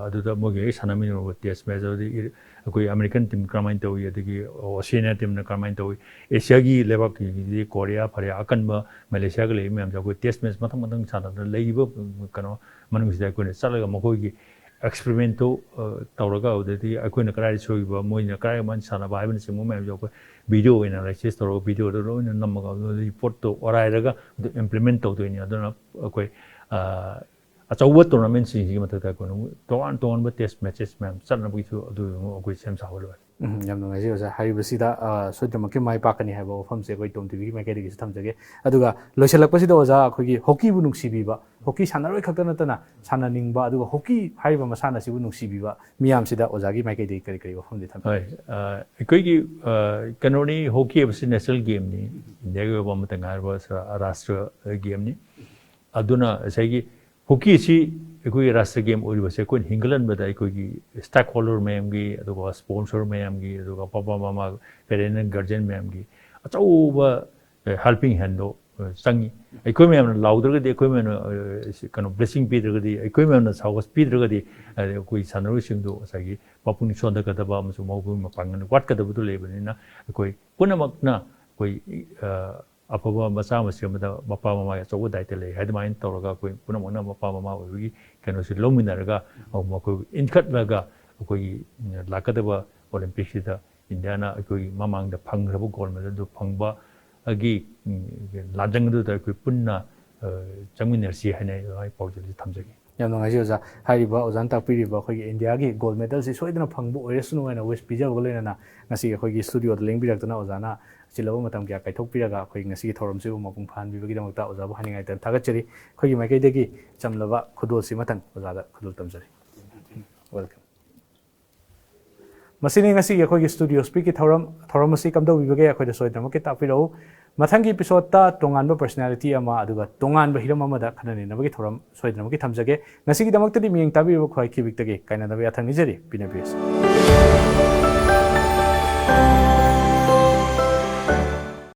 ꯑꯗꯨꯗ ꯃꯣꯏꯒꯤ ꯍꯦꯛ ꯁꯥꯟꯅꯃꯤꯟꯅꯔꯨꯕ test match ꯑꯗꯒꯤ ꯑꯩꯈꯣꯏ American team ꯀꯔꯝꯍꯥꯏꯅ ꯇꯧꯏ, ꯑꯗꯒꯤ Oceania teamꯅ ꯀꯔꯝꯍꯥꯏꯅ ꯇꯧꯏ, Asiaꯒꯤ ꯂꯩꯕꯥꯛꯀꯤꯗꯤ Korea ꯐꯔꯦ, ꯑꯀꯟꯕ Malaysiaꯒ ꯂꯩꯕ ꯃꯌꯥꯝꯁꯦ ꯑꯩꯈꯣꯏ test match ꯃꯊꯪ ꯃꯊꯪ ꯁꯥꯟꯅꯗꯅ ꯂꯩꯔꯤꯕ ꯀꯩꯅꯣ ꯃꯅꯨꯡꯁꯤꯗ ꯑꯩꯈꯣꯏꯅ ꯆꯠꯂꯒ ꯃꯈꯣꯏꯒꯤ experimentꯇꯣ ꯇꯧꯔꯒ ꯑꯗꯨꯗꯒꯤ ꯑꯩꯈꯣꯏꯅ ꯀꯗꯥꯏꯗ ꯁꯣꯏꯈꯤꯕ, ꯃꯣꯏꯅ ꯀꯗꯥꯏꯃꯥꯏꯅ ꯁꯥꯟꯅꯕ ꯍꯥꯏꯕꯅꯆꯤꯡꯕ ꯃꯌꯥꯝꯁꯦ ꯑꯩꯈꯣꯏ video ꯑꯣꯏꯅ analysis ꯇꯧꯔꯒ videoꯗ ꯂꯣꯏꯅ ꯅꯝꯃꯒ ꯑꯗꯨꯗꯒꯤ ꯄꯣꯠꯇꯣ ꯑꯣꯔꯥꯏꯔꯒ ꯑꯗꯨ implement ꯇꯧꯗꯣꯏꯅꯤ꯫ ꯑꯗꯨꯅ ꯑꯩꯈꯣꯏ ꯑꯆꯧꯕ ꯇꯣꯔꯅꯥꯃꯦꯟꯁꯤꯡꯁꯤꯒꯤ ꯃꯊꯛꯇ ꯑꯩꯈꯣꯏꯅ ꯑꯃꯨꯛ ꯇꯣꯉꯥꯟ ꯇꯣꯉꯥꯟꯕ ꯇꯦꯁ ꯃꯦꯆꯦꯁ ꯃꯌꯥꯝ ꯆꯠꯅꯕꯒꯤꯁꯨ ꯑꯗꯨ ꯑꯃꯨꯛ ꯑꯩꯈꯣꯏ ꯁꯦꯝ ꯁꯥꯕ ꯂꯣꯏꯔꯦ꯫ ꯎꯝ, ꯌꯥꯝ ꯅꯨꯡꯉꯥꯏꯖꯩ ꯑꯣꯖꯥ꯫ ꯍꯥꯏꯔꯤꯕꯁꯤꯗ ꯑ, ꯁꯣꯏꯗꯅꯃꯛꯀꯤ ꯃꯥꯏ ꯄꯥꯛꯀꯅꯤ ꯍꯥꯏꯕ ꯋꯥꯐꯝꯁꯦ ꯑꯩꯈꯣꯏ ꯇꯣꯝ ꯇꯤꯚꯤꯒꯤ ꯃꯥꯏꯀꯩꯗꯒꯤꯁꯨ ꯊꯝꯖꯒꯦ꯫ ꯑꯗꯨꯒ ꯂꯣꯏꯁꯤꯜꯂꯛꯄꯁꯤꯗ ꯑꯣꯖꯥ, ꯑꯩꯈꯣꯏꯒꯤ ꯍꯣꯀꯤꯕꯨ ꯅꯨꯡꯁꯤꯕꯤꯕ, ꯍꯣꯀꯤ ꯁꯥꯟꯅꯔꯣꯏ ꯈꯛꯇ ꯅꯠꯇꯅ ꯁꯥꯟꯅꯅꯤꯡꯕ, ꯑꯗꯨꯒ ꯍꯣꯀꯤ ꯍꯥꯏꯔꯤꯕ ꯃꯁꯥꯟꯅ ꯑꯁꯤꯕꯨ ꯅꯨꯡꯁꯤꯕꯤꯕ ꯃꯤꯌꯥꯝꯁꯤꯗ ꯑꯣꯖꯥꯒꯤ ꯃꯥꯏꯀꯩꯗꯒꯤ ꯀꯔꯤ ꯀꯔꯤ ꯋꯥꯐꯝꯗꯤ ꯊꯝꯕꯤꯒꯦ? ꯍꯣꯏ, ꯑ, ꯑꯩꯈꯣꯏꯒꯤ ꯑ, ꯀꯩꯅꯣꯅꯤ, ꯍꯣꯀꯤ ꯍꯥꯏꯕꯁꯤ ꯅꯦꯁꯅꯦꯜ ꯒꯦꯝꯅꯤ, ꯏꯟꯗꯤꯌꯥꯒꯤ ꯑꯣꯏꯕ ꯑꯃꯠꯇ ꯉꯥꯏꯔꯕ ꯁ- ꯔꯥꯁꯇ꯭ꯔ ꯒꯦꯝꯅꯤ꯫ ꯑꯗꯨꯅ ꯉꯁꯥꯏꯒꯤ ꯍꯣꯀꯤꯁꯤ ꯑꯩꯈꯣꯏꯒꯤ ꯔꯥꯁꯇ꯭ꯔ ꯒꯦꯝ ꯑꯣꯏꯔꯤꯕꯁꯦ ꯑꯩꯈꯣꯏꯅ ꯍꯤꯡꯒꯠꯍꯟꯕꯗ ꯑꯩꯈꯣꯏꯒꯤ ꯁ꯭ꯇꯦꯛ ꯍꯣꯜꯗꯔ ꯃꯌꯥꯝꯒꯤ, ꯑꯗꯨꯒ ꯁ꯭ꯄꯣꯟꯁꯔ ꯃꯌꯥꯝꯒꯤ, ꯑꯗꯨꯒ ꯄꯄꯥ ꯃꯃꯥ, ꯄꯦꯔꯦꯟ ꯑꯦꯟ ꯒꯥꯔꯖꯤꯌꯟ ꯃꯌꯥꯝꯒꯤ ꯑꯆꯧꯕ ꯍꯦꯜꯄꯤꯡ ꯍꯦꯟꯗꯣ ꯆꯪꯉꯤ꯫ ꯑꯩꯈꯣꯏ ꯃꯌꯥꯝꯅ ꯂꯥꯎꯗ꯭ꯔꯒꯗꯤ, ꯑꯩꯈꯣꯏ ꯃꯌꯥꯝꯅ ꯑ, ꯀꯩꯅꯣ ꯕ꯭ꯂꯦꯁꯤꯡ ꯄꯤꯗ꯭ꯔꯒꯗꯤ, ꯑꯩꯈꯣꯏ ꯃꯌꯥꯝꯅ ꯁꯥꯍꯁ ꯄꯤꯗ꯭ꯔꯒꯗꯤ, ꯑ, ꯑꯩꯈꯣꯏ ꯁꯥꯟꯅꯔꯣꯏꯁꯤꯡꯗꯣ ꯉꯁꯥꯏꯒꯤ ꯃꯄꯨꯛꯅꯤꯡ ꯁꯣꯟꯊꯒꯗꯕ ꯑꯃꯁꯨꯡ ꯃꯈꯣꯏ ꯃꯄꯥꯡꯒꯜ ꯋꯥꯠꯀꯗꯕꯗꯨ ꯂꯩꯕꯅꯤꯅ, ꯑꯩꯈꯣꯏ ꯄꯨꯝꯅꯃꯛꯅ ꯑꯩꯈꯣꯏ ꯑ, ꯑꯐꯕ ꯃꯆꯥ ꯃꯁꯨ ꯑꯃꯗ ꯃꯄꯥ ꯃꯃꯥꯒꯤ ꯑꯆꯧꯕ ꯗꯥꯏꯇ ꯂꯩ꯫ ꯑꯗꯨꯃꯥꯏꯅ ꯇꯧꯔꯒ ꯑꯩꯈꯣꯏ ꯄꯨꯝꯅꯃꯛꯅ ꯃꯄꯥ ꯃꯃꯥ ꯑꯣꯏꯕꯒꯤ ꯀꯩꯅꯣꯁꯤ ꯂꯧꯃꯤꯟꯅꯔꯒ ꯃꯈꯣꯏꯕꯨ ꯏꯟꯈꯠꯂꯒ ꯑꯩꯈꯣꯏꯒꯤ ꯂꯥꯛꯀꯗꯕ ꯑꯣꯂꯦꯝꯄꯤꯛꯁꯤꯗ ꯏꯟꯗꯤꯌꯥꯅ ꯑꯩꯈꯣꯏꯒꯤ ꯃꯃꯥꯡꯗ ꯐꯪꯈ꯭ꯔꯕ ꯒꯣꯜ ꯃꯦꯗꯜꯗꯨ ꯐꯪꯕꯒꯤ ꯂꯥꯟꯖꯪ ꯑꯗꯨꯗ ꯑꯩꯈꯣꯏ ꯄꯨꯟꯅ ꯑ, ꯆꯪꯃꯤꯟꯅꯔꯁꯤ ꯍꯥꯏꯅ ꯑꯩ ꯄꯥꯎꯖꯦꯜꯁꯤ ꯊꯝꯖꯒꯦ꯫ ꯌꯥꯝ ꯅꯨꯡꯉꯥꯏꯖꯩ ꯑꯣꯖꯥ꯫ ꯍꯥꯏꯔꯤꯕ ꯑꯣꯖꯥꯅ ꯇꯥꯛꯄꯤꯔꯤꯕ ꯑꯩꯈꯣꯏꯒꯤ ꯏꯟꯗꯤꯌꯥꯒꯤ ꯒꯣꯜ ꯃꯦꯗꯜꯁꯤ ꯁꯣꯏꯗꯅ ꯐꯪꯕ ꯑꯣꯏꯔꯁꯅꯨ ꯍꯥꯏꯅ ꯋꯤꯁ ꯄꯤꯖꯕꯒ ꯂꯣꯏꯅꯅ ꯉꯁꯤꯒꯤ ꯑꯩꯈꯣꯏꯒꯤ ꯁ꯭ꯇꯨꯗꯤꯑꯣꯗ ꯂꯦꯡꯕꯤꯔꯛꯇꯨꯅ ꯑꯣꯖꯥꯅ ꯆꯤꯜꯂꯕ ꯃꯇꯝ ꯀꯌꯥ ꯀꯥꯏꯊꯣꯛꯄꯤꯔꯒ ꯑꯩꯈꯣꯏ ꯉꯁꯤꯒꯤ ꯊꯧꯔꯝꯁꯤꯕꯨ ꯃꯄꯨꯡ ꯐꯥꯍꯟꯕꯤꯕꯒꯤꯗꯃꯛꯇ ꯑꯣꯖꯥꯕꯨ ꯍꯥꯏꯅꯤꯡꯉꯥꯏ ꯂꯩꯇꯅ ꯊꯥꯒꯠꯆꯔꯤ꯫ ꯑꯩꯈꯣꯏꯒꯤ ꯃꯥꯏꯀꯩꯗꯒꯤ ꯆꯝꯂꯕ ꯈꯨꯗꯣꯜꯁꯤ ꯃꯊꯪ ꯑꯣꯖꯥꯗ ꯈꯨꯗꯣꯜ ꯇꯝꯖꯔꯤ꯫ Welcome꯫ ꯃꯁꯤꯅꯤ ꯉꯁꯤꯒꯤ ꯑꯩꯈꯣꯏꯒꯤ ꯁ꯭ꯇꯨꯗꯤꯑꯣ ꯁ꯭ꯄꯤꯛꯀꯤ ꯊꯧꯔꯝ꯫ ꯊꯧꯔꯝ ꯑꯁꯤ ꯀꯝꯗꯧꯕꯤꯕꯒꯦ ꯑꯩꯈꯣꯏꯗ ꯁꯣꯏꯗꯅꯃꯛꯀꯤ ꯇꯥꯛꯄꯤꯔꯛꯎ꯫ ꯃꯊꯪꯒꯤ ꯏꯄꯤꯁꯣꯗꯇ ꯇꯣꯉꯥꯟꯕ ꯄꯔꯁꯣꯅꯥꯂꯤꯇꯤ ꯑꯃ ꯑꯗꯨꯒ ꯇꯣꯉꯥꯟꯕ ꯍꯤꯔꯝ ꯑꯃꯗ ꯈꯟꯅ ꯅꯩꯅꯕꯒꯤ ꯊꯧꯔꯝ ꯁꯣꯏꯗꯅꯃꯛꯀꯤ ꯊꯝꯖꯒꯦ꯫ ꯉꯁꯤꯒꯤꯗꯃꯛꯇꯗꯤ ꯃꯤꯠꯌꯦꯡ ꯇꯥꯕꯤꯔꯤꯕ ꯈ꯭ꯋꯥꯏ ꯀꯤꯕꯤꯛꯇꯒꯤ ꯀꯥꯏꯅꯅꯕ ꯌꯥꯊꯪ ꯅꯤꯖꯔꯤ꯫ ꯄꯤꯅꯕꯤꯔꯁꯤ꯫